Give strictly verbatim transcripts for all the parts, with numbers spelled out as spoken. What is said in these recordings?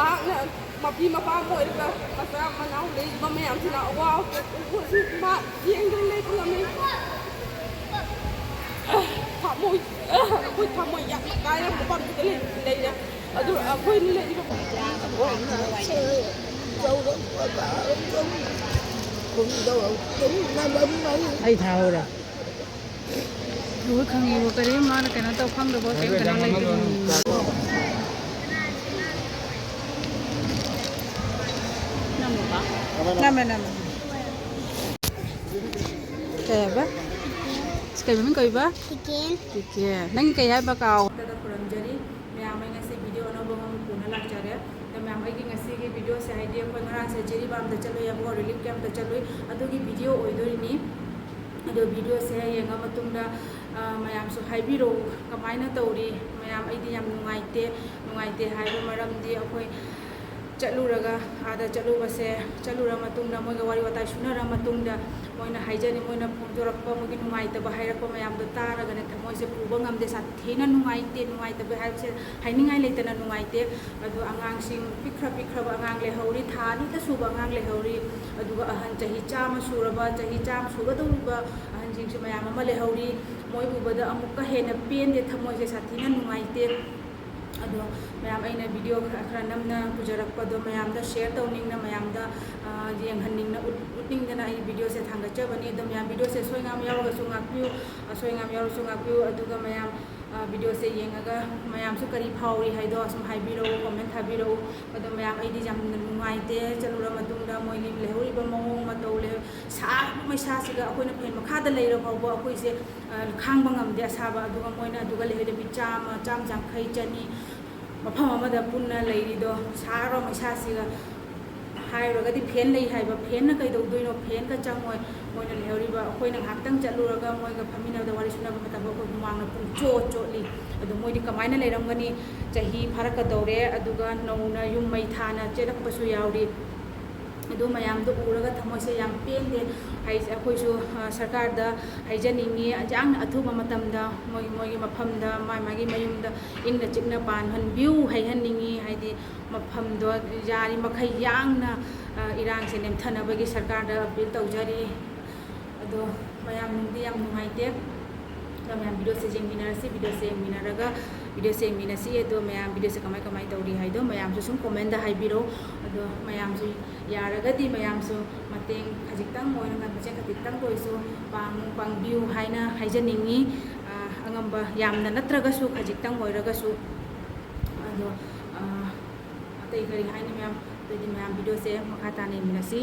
ꯃꯍꯥꯛꯅ ꯃꯄꯤ ꯃꯄꯥ ꯑꯣꯏꯔꯒ ꯃꯆꯥ ꯃꯅꯥꯎ ꯂꯩꯔꯤꯕ ꯃꯌꯥꯝꯁꯤꯅ ꯑꯋꯥꯕ ꯎꯕꯁꯤ ꯃꯥ ꯌꯦꯡꯗꯅ ꯂꯩꯕ ꯉꯝꯃꯤ꯫ ꯊꯃꯣꯏ, ꯑꯩꯈꯣꯏ ꯊꯃꯣꯏ ꯌꯥꯝꯅ ꯀꯥꯏꯔꯕ ꯃꯐꯝꯗꯨꯗ ꯂꯩ-, ꯂꯩꯔꯦ꯫ ꯑꯗꯨ ꯑꯩꯈꯣꯏꯅ ꯂꯩꯔꯤꯕ ꯑꯩ ꯊꯥꯍꯧꯔꯦ꯫ ꯎꯕ ꯈꯪꯉꯤꯕ ꯀꯔꯤꯝ ꯃꯥꯅ ꯀꯩꯅꯣ ꯇꯧ ꯈꯪꯗꯕ ꯀꯔꯤꯝ ꯀꯩꯅꯣ ꯂꯩꯇꯦ꯫ ꯅꯝꯃꯦ, ꯅꯝꯃꯦ꯫ ꯀꯩ ꯍꯥꯏꯕ? ꯀꯩ ꯃꯃꯤꯡ ꯀꯧꯏꯕ? ꯀꯤꯀꯦꯟ꯫ ꯀꯤꯀꯦꯟ꯫ ꯅꯪ ꯀꯩ ꯍꯥꯏꯕ ꯀꯥꯎ? ꯈꯨꯔꯨꯝꯖꯔꯤ꯫ ꯃꯌꯥꯝ, ꯑꯩ ꯉꯁꯤ ꯚꯤꯗꯤꯑꯣ ꯑꯅꯧꯕ ꯑꯃ ꯄꯨꯅ ꯂꯥꯛꯆꯔꯦ꯫ ꯑꯗꯣ ꯃꯌꯥꯝ, ꯑꯩꯒꯤ ꯉꯁꯤꯒꯤ ꯚꯤꯗꯤꯑꯣꯁꯦ ꯍꯥꯏꯗꯤ ꯑꯩꯈꯣꯏ ꯉꯔꯥꯡꯁꯦ ꯖꯤꯔꯤꯕꯥꯝꯗ ꯆꯠꯂꯨꯏ, ꯑꯃꯨꯛ ꯔꯤꯂꯤꯐ ꯀꯦꯝꯞꯇ ꯆꯠꯂꯨꯏ꯫ ꯑꯗꯨꯒꯤ ꯚꯤꯗꯤꯑꯣ ꯑꯣꯏꯗꯣꯏꯅꯤ꯫ ꯑꯗꯣ ꯚꯤꯗꯤꯑꯣꯁꯦ ꯌꯦꯡꯉ ꯃꯇꯨꯡꯗ, ꯑ, ꯃꯌꯥꯝꯁꯨ ꯍꯥꯏꯕꯤꯔꯛꯎ ꯀꯃꯥꯏꯅ ꯇꯧꯔꯤ꯫ ꯃꯌꯥꯝ, ꯑꯩꯗꯤ ꯌꯥꯝ ꯅꯨꯡꯉꯥꯏꯇꯦ꯫ ꯅꯨꯡꯉꯥꯏꯇꯦ ꯍꯥꯏꯕ ꯃꯔꯝꯗꯤ ꯑꯩꯈꯣꯏ ꯆꯠꯂꯨꯔꯒ, ꯑꯥꯗ ꯆꯠꯂꯨꯕꯁꯦ, ꯆꯠꯂꯨꯔ ꯃꯇꯨꯡꯗ ꯃꯣꯏꯒ ꯋꯥꯔꯤ ꯋꯥꯇꯥꯏ ꯁꯨꯅꯔ ꯃꯇꯨꯡꯗ ꯃꯣꯏꯅ ꯍꯥꯏꯖꯅꯤ, ꯃꯣꯏꯅ ꯐꯣꯡꯗꯣꯔꯛꯄ, ꯃꯣꯏꯒꯤ ꯅꯨꯡꯉꯥꯏꯇꯕ ꯍꯥꯏꯔꯛꯄ ꯃꯌꯥꯝꯗꯣ ꯇꯥꯔꯒꯅꯦ ꯊꯃꯣꯏꯁꯦ ꯄꯨꯕ ꯉꯝꯗꯦ꯫ ꯁꯥꯊꯤꯅ ꯅꯨꯡꯉꯥꯏꯇꯦ꯫ ꯅꯨꯡꯉꯥꯏꯇꯕ ꯍꯥꯏꯕꯁꯦ ꯍꯥꯏꯅꯤꯡꯉꯥꯏ ꯂꯩꯇꯅ ꯅꯨꯡꯉꯥꯏꯇꯦ꯫ ꯑꯗꯨ ꯑꯉꯥꯡꯁꯤꯡ ꯄꯤꯛꯈ꯭ꯔ ꯄꯤꯛꯈ꯭ꯔꯕ ꯑꯉꯥꯡ ꯂꯩꯍꯧꯔꯤ, ꯊꯥ ꯑꯅꯤꯇ ꯁꯨꯕ ꯑꯉꯥꯡ ꯂꯩꯍꯧꯔꯤ, ꯑꯗꯨꯒ ꯑꯍꯟ ꯆꯍꯤ ꯆꯥꯝꯃ ꯁꯨꯔꯕ, ꯆꯍꯤ ꯆꯥꯝꯃ ꯁꯨꯒꯗꯧꯔꯤꯕ ꯑꯍꯟꯁꯤꯡꯁꯨ ꯃꯌꯥꯝ ꯑꯃ ꯂꯩꯍꯧꯔꯤ꯫ ꯃꯣꯏ ꯎꯕꯗ ꯑꯃꯨꯛꯀ ꯍꯦꯟꯅ ꯄꯦꯟꯗꯦ, ꯊꯃꯣꯏꯁꯦ ꯁꯥꯊꯤꯅ ꯅꯨꯡꯉꯥꯏꯇꯦ꯫ ꯑꯗꯣ ꯃꯌꯥꯝ, ꯑꯩꯅ ꯚꯤꯗꯤꯑꯣ ꯈꯔ ꯈꯔ ꯅꯝꯅ ꯄꯨꯖꯔꯛꯄꯗꯣ ꯃꯌꯥꯝꯗ ꯁꯤꯌꯔ ꯇꯧꯅꯤꯡꯅ, ꯃꯌꯥꯝꯗ, ꯑ, ꯌꯦꯡꯍꯟꯅꯤꯡꯅ, ꯎꯠ-, ꯎꯠꯅꯤꯡꯗꯅ ꯑꯩ ꯚꯤꯗꯤꯑꯣꯁꯦ ꯊꯥꯡꯒꯠꯆꯕꯅꯤ꯫ ꯑꯗꯣ ꯃꯌꯥꯝ, ꯚꯤꯗꯤꯑꯣꯁꯦ ꯑꯁꯣꯏ ꯑꯉꯥꯝ ꯌꯥꯎꯔꯒꯁꯨ ꯉꯥꯛꯄꯤꯌꯨ, ꯑꯁꯣꯏ ꯑꯉꯥꯝ ꯌꯥꯎꯔꯁꯨ ꯉꯥꯛꯄꯤꯌꯨ꯫ ꯑꯗꯨꯒ ꯃꯌꯥꯝ, ꯑ, ꯚꯤꯗꯤꯑꯣꯁꯦ ꯌꯦꯡꯉꯒ ꯃꯌꯥꯝꯁꯨ ꯀꯔꯤ ꯐꯥꯎꯔꯤ ꯍꯥꯏꯗꯣ ꯑꯁꯨꯝ ꯍꯥꯏꯕꯤꯔꯛꯎ, ꯀꯣꯃꯦꯟ ꯊꯥꯕꯤꯔꯛꯎ꯫ ꯑꯗꯣ ꯃꯌꯥꯝ, ꯑꯩꯗꯤ ꯌꯥꯝꯅ ꯅꯨꯡꯉꯥꯏꯇꯦ ꯆꯠꯂꯨꯔ ꯃꯇꯨꯡꯗ ꯃꯣꯏꯒꯤ ꯂꯩꯍꯧꯔꯤꯕ ꯃꯑꯣꯡ ꯃꯇꯧ, ꯂꯩ-, ꯁꯥꯔꯕ ꯃꯩꯁꯥꯁꯤꯒ ꯑꯩꯈꯣꯏꯅ ꯐꯦꯟ ꯃꯈꯥꯗ ꯂꯩꯔ ꯐꯥꯎꯕ ꯑꯩꯈꯣꯏꯁꯦ, ꯑ, ꯈꯥꯡꯕ ꯉꯝꯗꯦ ꯑꯁꯥꯕ꯫ ꯑꯗꯨꯒ ꯃꯣꯏꯅ ꯑꯗꯨꯒ ꯂꯩꯍꯧꯔꯤꯕ ꯃꯤ ꯆꯥꯝꯃ, ꯆꯥꯝꯃ ꯌꯥꯡꯈꯩ, ꯆꯅꯤ ꯃꯐꯝ ꯑꯃꯗ ꯄꯨꯟꯅ ꯂꯩꯔꯤꯗꯣ, ꯁꯥꯔꯕ ꯃꯩꯁꯥꯁꯤꯒ꯫ ꯍꯥꯏꯔꯨꯔꯒꯗꯤ ꯐꯦꯟ ꯂꯩ ꯍꯥꯏꯕ, ꯐꯦꯟꯅ ꯀꯩꯗꯧꯗꯣꯏꯅꯣ? ꯐꯦꯟꯒ ꯆꯪꯉꯣꯏ꯫ ꯃꯣꯏꯅ ꯂꯩꯍꯧꯔꯤꯕ, ꯑꯩꯈꯣꯏꯅ ꯉꯥꯏꯍꯥꯛꯇꯪ ꯆꯠꯂꯨꯔꯒ ꯃꯣꯏꯒ ꯐꯝꯃꯤꯟꯅꯕꯗ, ꯋꯥꯔꯤ ꯁꯨꯅꯕ ꯃꯇꯝꯗ ꯑꯩꯈꯣꯏ ꯍꯨꯃꯥꯡꯅ ꯄꯨꯡ ꯆꯣꯠ ꯆꯣꯠꯂꯤ꯫ ꯑꯗꯣ ꯃꯣꯏꯗꯤ ꯀꯃꯥꯏꯅ ꯂꯩꯔꯝꯒꯅꯤ? ꯆꯍꯤ ꯐꯥꯔꯛꯀꯗꯧꯔꯦ, ꯑꯗꯨꯒ ꯅꯧꯅ ꯌꯨꯝ ꯃꯩ ꯊꯥꯅ ꯆꯦꯜꯂꯛꯄꯁꯨ ꯌꯥꯎꯔꯤ꯫ ꯑꯗꯨ ꯃꯌꯥꯝꯗꯣ ꯎꯔꯒ ꯊꯃꯣꯏꯁꯦ ꯌꯥꯝ ꯄꯦꯟꯗꯦ꯫ ꯍꯥꯏꯁꯦ ꯑꯩꯈꯣꯏꯁꯨ, ꯑ, ꯁꯔꯀꯥꯔꯗ ꯍꯥꯏꯖꯅꯤꯡꯉꯤ, ꯌꯥꯝꯅ ꯑꯊꯨꯕ ꯃꯇꯝꯗ ꯃꯣꯏ, ꯃꯣꯏꯒꯤ ꯃꯐꯝꯗ, ꯃꯥꯏ ꯃꯥꯒꯤ ꯃꯌꯨꯝꯗ ꯏꯪꯅ ꯆꯤꯛꯅ ꯄꯥꯟꯍꯟꯕꯤꯌꯨ ꯍꯥꯏꯍꯟꯅꯤꯡꯉꯤ꯫ ꯍꯥꯏꯗꯤ ꯃꯐꯝꯗꯣ ꯌꯥꯔꯤꯃꯈꯩ ꯌꯥꯡꯅ, ꯑ, ꯏꯔꯥꯡꯁꯦ ꯅꯦꯝꯊꯅꯕꯒꯤ ꯁꯔꯀꯥꯔꯗ ꯑꯄꯤꯜ ꯇꯧꯖꯔꯤ꯫ ꯑꯗꯣ ꯃꯌꯥꯝ ꯅꯨꯡꯗꯤ ꯌꯥꯝ ꯅꯨꯡꯉꯥꯏꯇꯦ꯫ ꯑꯗꯣ ꯃꯌꯥꯝ ꯚꯤꯗꯤꯑꯣꯁꯦ ꯌꯦꯡꯃꯤꯟꯅꯔꯁꯤ, ꯚꯤꯗꯤꯑꯣꯁꯦ ꯌꯦꯡꯃꯤꯟꯅꯔꯒ, ꯚꯤꯗꯤꯑꯣꯁꯦ ꯌꯦꯡꯃꯤꯟꯅꯁꯤ꯫ ꯑꯗꯣ ꯃꯌꯥꯝ ꯚꯤꯗꯤꯑꯣꯁꯦ ꯀꯃꯥꯏ ꯀꯃꯥꯏ ꯇꯧꯔꯤ ꯍꯥꯏꯗꯣ ꯃꯌꯥꯝꯁꯨ ꯁꯨꯝ ꯀꯣꯃꯦꯟꯗ ꯍꯥꯏꯕꯤꯔꯣ꯫ ꯑꯗꯣ ꯃꯌꯥꯝꯁꯨ ꯌꯥꯔꯒꯗꯤ ꯃꯌꯥꯝꯁꯨ ꯃꯇꯦꯡ ꯈꯖꯤꯛꯇꯪ ꯑꯣꯏꯔꯒ, ꯃꯇꯦꯡ ꯈꯖꯤꯛꯇꯪ ꯑꯣꯏꯔꯁꯨ ꯄꯥꯡ-, ꯄꯥꯡꯕꯤꯌꯨ ꯍꯥꯏꯅ ꯍꯥꯏꯖꯅꯤꯡꯉꯤ꯫ ꯑ, ꯑꯉꯝꯕ ꯌꯥꯝꯅ ꯅꯠꯇ꯭ꯔꯒꯁꯨ ꯈꯖꯤꯛꯇꯪ ꯑꯣꯏꯔꯒꯁꯨ꯫ ꯑꯗꯣ, ꯑ, ꯑꯇꯩ ꯀꯔꯤ ꯍꯥꯏꯅꯤ ꯃꯌꯥꯝ? ꯑꯗꯨꯗꯤ ꯃꯌꯥꯝ ꯚꯤꯗꯤꯑꯣꯁꯦ ꯃꯈꯥ ꯇꯥꯅ ꯌꯦꯡꯃꯤꯟꯅꯁꯤ꯫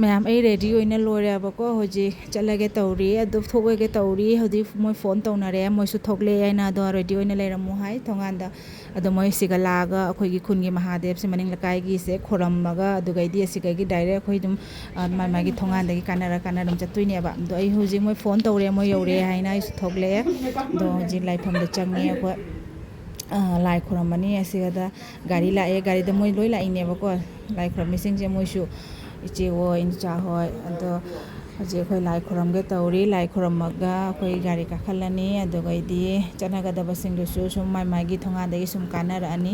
ꯃꯌꯥꯝ, ꯑꯩ ꯔꯦꯗꯤ ꯑꯣꯏꯅ ꯂꯣꯏꯔꯦꯕꯀꯣ꯫ ꯍꯧꯖꯤꯛ ꯆꯠꯂꯒꯦ ꯇꯧꯔꯤ, ꯑꯗꯨ ꯊꯣꯛꯂꯒꯦ ꯇꯧꯔꯤ꯫ ꯍꯧꯖꯤꯛ ꯃꯣꯏ ꯐꯣꯟ ꯇꯧꯅꯔꯦ, ꯃꯣꯏꯁꯨ ꯊꯣꯛꯂꯛꯑꯦ ꯍꯥꯏꯅ꯫ ꯑꯗꯣ ꯔꯦꯗꯤ ꯑꯣꯏꯅ ꯂꯩꯔꯝꯃꯨ ꯍꯥꯏ ꯊꯣꯡꯒꯥꯟꯗ꯫ ꯑꯗꯣ ꯃꯣꯏ ꯁꯤꯒ ꯂꯥꯛꯑꯒ ꯑꯩꯈꯣꯏꯒꯤ ꯈꯨꯟꯒꯤ ꯃꯍꯥꯗꯦꯕꯁꯦ ꯈꯣꯏꯔꯝꯃꯒ, ꯑꯗꯨꯒꯩꯗꯤ ꯑꯁꯤꯗꯒꯤ ꯗꯥꯏꯔꯦꯛ ꯑꯩꯈꯣꯏ ꯑꯗꯨꯝ, ꯑ, ꯃꯥꯏ ꯃꯥꯒꯤ ꯊꯣꯡꯒꯥꯟꯗꯒꯤ ꯀꯥꯟꯅꯔ ꯀꯥꯟꯅꯔ ꯑꯗꯨꯝ ꯆꯠꯇꯣꯏꯅꯦꯕ꯫ ꯑꯗꯣ ꯑꯩ ꯍꯧꯖꯤꯛ ꯃꯣꯏ ꯐꯣꯟ ꯇꯧꯔꯦ, ꯃꯣꯏ ꯌꯧꯔꯦ ꯍꯥꯏꯅ ꯑꯩꯁꯨ ꯊꯣꯛꯂꯛꯑꯦ꯫ ꯑꯗꯣ ꯍꯧꯖꯤꯛ ꯂꯥꯏꯐꯝꯗ ꯆꯪꯉꯦ ꯑꯩꯈꯣꯏ꯫ ꯑ, ꯂꯥꯏ ꯈꯨꯔꯝꯃꯅꯤ꯫ ꯑꯁꯤꯗ ꯒꯥꯔꯤ ꯂꯥꯛꯑꯦ, ꯒꯥꯔꯤꯗ ꯃꯣꯏ ꯂꯣꯏ ꯂꯥꯛꯏꯅꯦꯕꯀꯣ꯫ ꯂꯥꯏ ꯈꯨꯔꯝꯃꯤꯁꯤꯡꯁꯦ ꯃꯣꯏꯁꯨ, ꯏꯆꯦ ꯍꯣꯏ, ꯏꯆꯥ ꯍꯣꯏ꯫ ꯑꯗꯣ ꯍꯧꯖꯤꯛ ꯑꯩꯈꯣꯏ ꯂꯥꯏ ꯈꯨꯔꯝꯒꯦ ꯇꯧꯔꯤ꯫ ꯂꯥꯏ ꯈꯨꯔꯝꯃꯒ ꯑꯩꯈꯣꯏ ꯒꯥꯔꯤ ꯀꯥꯈꯠꯂꯅꯤ꯫ ꯑꯗꯨꯒꯩꯗꯤ ꯆꯠꯅꯒꯗꯕꯁꯤꯡꯗꯨꯁꯨ ꯁꯨꯝ ꯃꯥꯏ ꯃꯥꯏꯒꯤ ꯊꯣꯡꯒꯥꯟꯗꯒꯤ ꯁꯨꯝ ꯀꯥꯟꯅꯔꯛꯑꯅꯤ꯫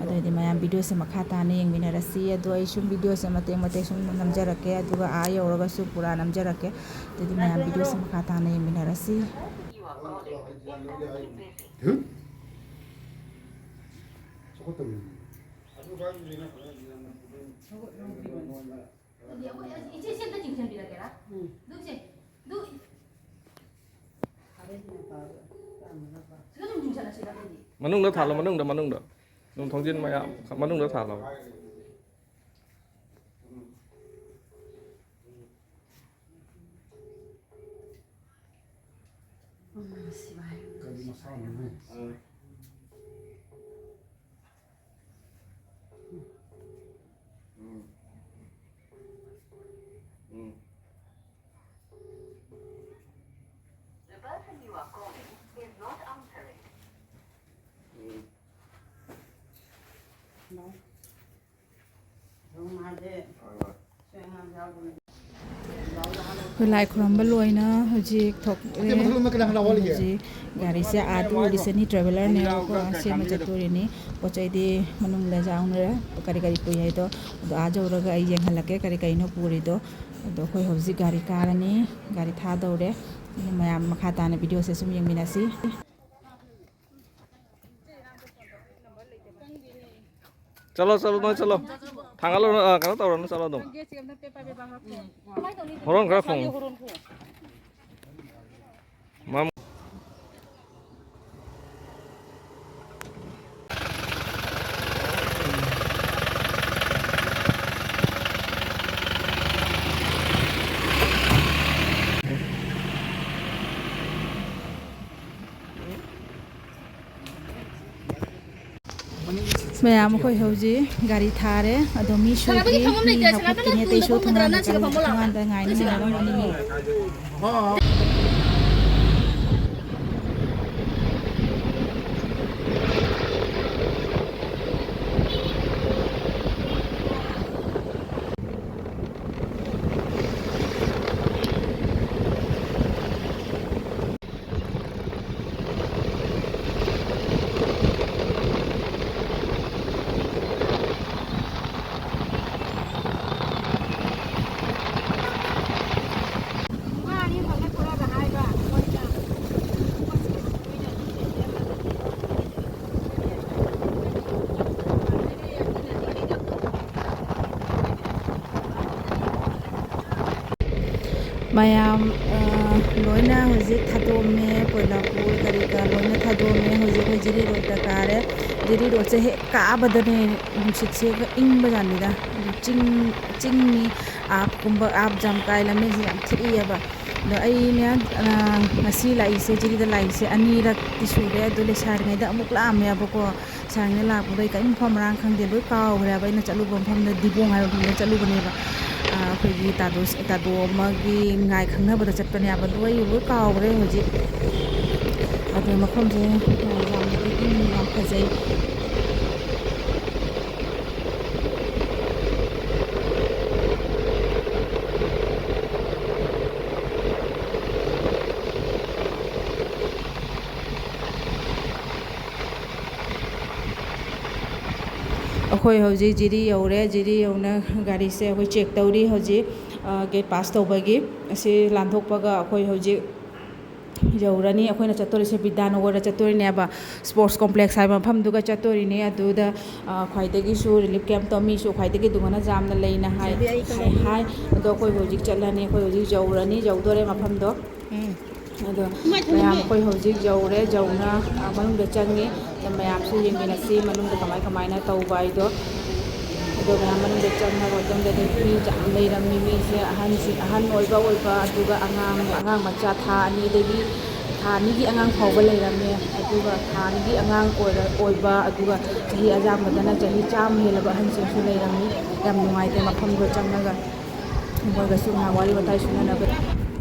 ꯑꯗꯨꯑꯣꯏꯗꯤ ꯃꯌꯥꯝ ꯚꯤꯗꯤꯑꯣꯁꯦ ꯃꯈꯥ ꯇꯥꯅ ꯌꯦꯡꯃꯤꯟꯅꯔꯁꯤ꯫ ꯑꯗꯣ ꯑꯩ ꯁꯨꯝ ꯚꯤꯗꯤꯑꯣꯁꯦ ꯃꯇꯦꯛ ꯃꯇꯦꯛ ꯁꯨꯝ ꯅꯝꯖꯔꯛꯀꯦ, ꯑꯗꯨꯒ ꯑꯥ ꯌꯧꯔꯒꯁꯨ ꯄꯨꯔꯥ ꯅꯝꯖꯔꯛꯀꯦ꯫ ꯑꯗꯨꯗꯤ ꯃꯌꯥꯝ ꯚꯤꯗꯤꯑꯣꯁꯦ ꯃꯈꯥ ꯇꯥꯅ ꯌꯦꯡꯃꯤꯟꯅꯔꯁꯤ꯫ ꯑꯗꯨꯗꯤ ꯑꯩꯈꯣꯏ, ꯏꯆꯦ, ꯁꯤ ꯑꯝꯇ ꯆꯤꯡꯁꯤꯟꯕꯤꯔꯒꯦꯔꯥ? ꯎꯝ꯫ ꯑꯗꯨ ꯁꯦ, ꯑꯗꯨ ꯁꯤꯗ ꯑꯗꯨꯝ ꯆꯤꯡꯁꯤꯜꯂꯁꯤꯔꯥ ꯑꯗꯨꯗꯤ? ꯃꯅꯨꯡꯗ ꯊꯥꯜꯂꯣ, ꯃꯅꯨꯡꯗ, ꯃꯅꯨꯡꯗ꯫ ꯑꯗꯨꯝ ꯊꯣꯡꯖꯤꯟ ꯃꯌꯥꯝ ꯃꯅꯨꯡꯗ ꯊꯥꯜꯂꯣ꯫ ꯎꯝ, ꯁꯤꯚꯥꯏ꯫ ꯀꯔꯤ ꯃꯁꯥꯟꯅꯅꯣ? ꯎꯝ꯫ ꯎꯝ꯫ The person you are calling is not answering. Um. Hello. ꯑꯩꯈꯣꯏ ꯂꯥꯏ ꯈꯨꯔꯝꯕ ꯂꯣꯏꯅ ꯍꯧꯖꯤꯛ ꯊꯣꯛꯂꯦ꯫ ꯍꯧꯖꯤꯛ ꯒꯥꯔꯤꯁꯦ ꯑꯥꯗ ꯎꯔꯤꯁꯦ ꯅꯤ ꯇ꯭ꯔꯦꯚꯦꯂꯔꯅꯦꯕꯀꯣ, ꯁꯦꯝꯕ ꯆꯠꯇꯣꯔꯤꯅꯤ꯫ ꯄꯣꯠ ꯆꯩꯗꯤ ꯃꯅꯨꯡꯗ ꯌꯥꯎꯅꯔꯦ, ꯀꯔꯤ ꯀꯔꯤ ꯄꯨꯏ ꯍꯥꯏꯗꯣ꯫ ꯑꯗꯣ ꯑꯥ ꯌꯧꯔꯒ ꯑꯩ ꯌꯦꯡꯍꯜꯂꯛꯀꯦ ꯀꯔꯤ ꯀꯔꯤꯅꯣ ꯄꯨꯔꯤꯗꯣ꯫ ꯑꯗꯣ ꯑꯩꯈꯣꯏ ꯍꯧꯖꯤꯛ ꯒꯥꯔꯤ ꯀꯥꯔꯅꯤ, ꯒꯥꯔꯤ ꯊꯥꯗꯧꯔꯦ꯫ ꯑꯗꯨ ꯃꯌꯥꯝ ꯃꯈꯥ ꯇꯥꯅ ꯚꯤꯗꯤꯑꯣꯁꯦ ꯁꯨꯝ ꯌꯦꯡꯃꯤꯟꯅꯁꯤ꯫ ꯆꯠꯂꯣ, ꯆꯠꯂꯣ, ꯅꯣꯏ ꯆꯠꯂꯣ꯫ ꯊꯥꯡꯒꯠꯂꯨꯔꯅꯨ, ꯑ, ꯀꯩꯅꯣ ꯇꯧꯔꯅꯨ, ꯆꯠꯂꯣ ꯑꯗꯨꯝ꯫ ꯍꯣꯔꯣꯟ ꯈꯔ ꯈꯣꯡꯉꯨ꯫ ꯃꯝ- ꯃꯌꯥꯝ ꯑꯩꯈꯣꯏ ꯍꯧꯖꯤꯛ ꯒꯥꯔꯤ ꯊꯥꯔꯦ, ꯑꯗꯣ ꯃꯤ ꯁꯨꯗ꯭ꯔꯤ, ꯃꯤ ꯍꯧꯀꯠꯈꯤꯅꯤ, ꯑꯇꯩꯁꯨ ꯊꯣꯡꯒꯥꯟꯗ ꯆꯪ-, ꯊꯣꯡꯒꯥꯟꯗ ꯉꯥꯏꯅ ꯂꯩꯔꯝꯃꯅꯤ ꯃꯤ꯫ ꯃꯌꯥꯝ, ꯑ, ꯂꯣꯏꯅ ꯍꯧꯖꯤꯛ ꯊꯥꯗꯣꯛꯑꯝꯃꯦ, ꯀꯣꯏꯂꯥꯄꯨꯔ ꯀꯔꯤ ꯀꯔꯥ ꯂꯣꯏꯅ ꯊꯥꯗꯣꯛꯑꯝꯃꯦ꯫ ꯍꯧꯖꯤꯛ ꯑꯩꯈꯣꯏ ꯖꯤꯔꯤ ꯔꯣꯗꯇ ꯀꯥꯔꯦ꯫ ꯖꯤꯔꯤ ꯔꯣꯗꯁꯦ ꯍꯦꯛ ꯀꯥꯕꯗꯅꯦ ꯅꯨꯡꯁꯤꯠꯁꯦ ꯏꯪꯕꯖꯥꯠꯅꯤꯗ꯫ ꯆꯤꯡ, ꯆꯤꯡꯅꯤ, ꯑꯥꯞꯀꯨꯝꯕ, ꯑꯥꯞ ꯖꯥꯝꯀꯥꯏ ꯂꯝꯕꯤꯁꯦ ꯌꯥꯝ ꯊꯤꯛꯏꯑꯕ꯫ ꯑꯗꯣ ꯑꯩꯅꯦ, ꯑ, ꯉꯁꯤ ꯂꯥꯛꯏꯁꯦ, ꯖꯤꯔꯤꯗ ꯂꯥꯛꯏꯁꯦ ꯑꯅꯤꯔꯛꯇꯤ ꯁꯨꯔꯦ꯫ ꯑꯗꯣ ꯂꯩꯁꯥꯔꯤꯉꯩꯗ ꯑꯃꯨꯛ ꯂꯥꯛꯑꯝꯃꯦꯕꯀꯣ꯫ ꯁꯥꯡꯅ ꯂꯥꯛꯄꯗꯣ ꯑꯩ ꯀꯔꯤꯝ ꯃꯐꯝ ꯃꯔꯥꯡ ꯈꯪꯗꯦ, ꯂꯣꯏ ꯀꯥꯎꯈ꯭ꯔꯦꯕ꯫ ꯑꯩꯅ ꯆꯠꯂꯨꯕ ꯃꯐꯝꯗ ꯗꯤꯕꯣꯡ ꯍꯥꯏꯕ ꯃꯐꯝꯗ ꯆꯠꯂꯨꯕꯅꯦꯕ꯫ ꯑꯥ, ꯑꯩꯈꯣꯏꯒꯤ ꯇꯥꯗꯣ, ꯇꯥꯗꯣ ꯑꯃꯒꯤ ꯉꯥꯏ ꯈꯪꯅꯕꯗ ꯆꯠꯄꯅꯦꯕ, ꯑꯗꯣ ꯑꯩ ꯂꯣꯏ ꯀꯥꯎꯈ꯭ꯔꯦ ꯍꯧꯖꯤꯛ꯫ ꯑꯗꯣ ꯃꯐꯝꯁꯦ ꯌꯥꯝꯅ ꯏꯪ, ꯌꯥꯝ ꯐꯖꯩ꯫ ꯑꯩꯈꯣꯏ ꯍꯧꯖꯤꯛ ꯖꯤꯔꯤ ꯌꯧꯔꯦ꯫ ꯖꯤꯔꯤ ꯌꯧꯅ ꯒꯥꯔꯤꯁꯦ ꯑꯩꯈꯣꯏ ꯆꯦꯛ ꯇꯧꯔꯤ ꯍꯧꯖꯤꯛ, ꯑ, ꯒꯦꯠ ꯄꯥꯁ ꯇꯧꯕꯒꯤ꯫ ꯑꯁꯤ ꯂꯥꯟꯊꯣꯛꯄꯒ ꯑꯩꯈꯣꯏ ꯍꯧꯖꯤꯛ ꯌꯧꯔꯅꯤ꯫ ꯑꯩꯈꯣꯏꯅ ꯆꯠꯇꯣꯔꯤꯁꯦ ꯕꯤꯗ꯭ꯌꯥꯅꯒꯔꯗ ꯆꯠꯇꯣꯔꯤꯅꯦꯕ, ꯁ꯭ꯄꯣꯔꯠꯁ ꯀꯣꯝꯄ꯭ꯂꯦꯛꯁ ꯍꯥꯏꯕ ꯃꯐꯝꯗꯨꯒ ꯆꯠꯇꯣꯔꯤꯅꯦ꯫ ꯑꯗꯨꯗ, ꯑ, ꯈ꯭ꯋꯥꯏꯗꯒꯤꯁꯨ ꯔꯤꯂꯤꯐ ꯀꯦꯝꯞꯇꯣ ꯃꯤꯁꯨ ꯈ꯭ꯋꯥꯏꯗꯒꯤ ꯑꯗꯨꯃꯥꯏꯅ ꯌꯥꯝꯅ ꯂꯩꯅ ꯍꯥꯏ, ꯍꯥꯏ, ꯍꯥꯏ꯫ ꯑꯗꯣ ꯑꯩꯈꯣꯏ ꯍꯧꯖꯤꯛ ꯆꯠꯂꯅꯤ꯫ ꯑꯩꯈꯣꯏ ꯍꯧꯖꯤꯛ ꯌꯧꯔꯅꯤ, ꯌꯧꯗꯣꯔꯦ ꯃꯐꯝꯗꯣ꯫ ꯑꯗꯣ ꯃꯌꯥꯝ ꯑꯩꯈꯣꯏ ꯍꯧꯖꯤꯛ ꯌꯧꯔꯦ, ꯌꯧꯅ, ꯑ, ꯃꯅꯨꯡꯗ ꯆꯪꯉꯤ꯫ ꯑꯗꯣ ꯃꯌꯥꯝꯁꯨ ꯌꯦꯡꯃꯤꯟꯅꯁꯤ ꯃꯅꯨꯡꯗ ꯀꯃꯥꯏ ꯀꯃꯥꯏꯅ ꯇꯧꯕ ꯍꯥꯏꯗꯣ꯫ ꯑꯗꯣ ꯃꯌꯥꯝ ꯃꯅꯨꯡꯗ ꯆꯪꯉ ꯃꯇꯨꯡꯗꯗꯤ ꯃꯤ ꯌꯥꯝ ꯂꯩꯔꯝꯃꯤ꯫ ꯃꯤꯁꯦ ꯑꯍꯟꯁꯤꯡ, ꯑꯍꯟ ꯑꯣꯏꯕ ꯑꯣꯏꯕ, ꯑꯗꯨꯒ ꯑꯉꯥꯡ, ꯑꯉꯥꯡ ꯃꯆꯥ ꯊꯥ ꯑꯅꯤꯗꯒꯤ, ꯊꯥ ꯑꯅꯤꯒꯤ ꯑꯉꯥꯡ ꯐꯥꯎꯕ ꯂꯩꯔꯝꯃꯦ꯫ ꯑꯗꯨꯒ ꯊꯥ ꯑꯅꯤꯒꯤ ꯑꯉꯥꯡ ꯑꯣꯏꯔ-, ꯑꯣꯏꯕ, ꯑꯗꯨꯒ ꯆꯍꯤ ꯑꯌꯥꯝꯕꯗꯅ ꯆꯍꯤ ꯆꯥꯝꯃ ꯍꯦꯜꯂꯕ ꯑꯍꯟꯁꯤꯡꯁꯨ ꯂꯩꯔꯝꯃꯤ꯫ ꯌꯥꯝ ꯅꯨꯡꯉꯥꯏꯇꯦ ꯃꯐꯝꯗꯣ ꯆꯪꯉꯒ꯫ ꯃꯣꯏꯒꯁꯨ ꯉꯥꯏꯍꯥꯛ ꯋꯥꯔꯤ ꯋꯥꯇꯥꯏ ꯁꯨꯅꯅꯕ꯫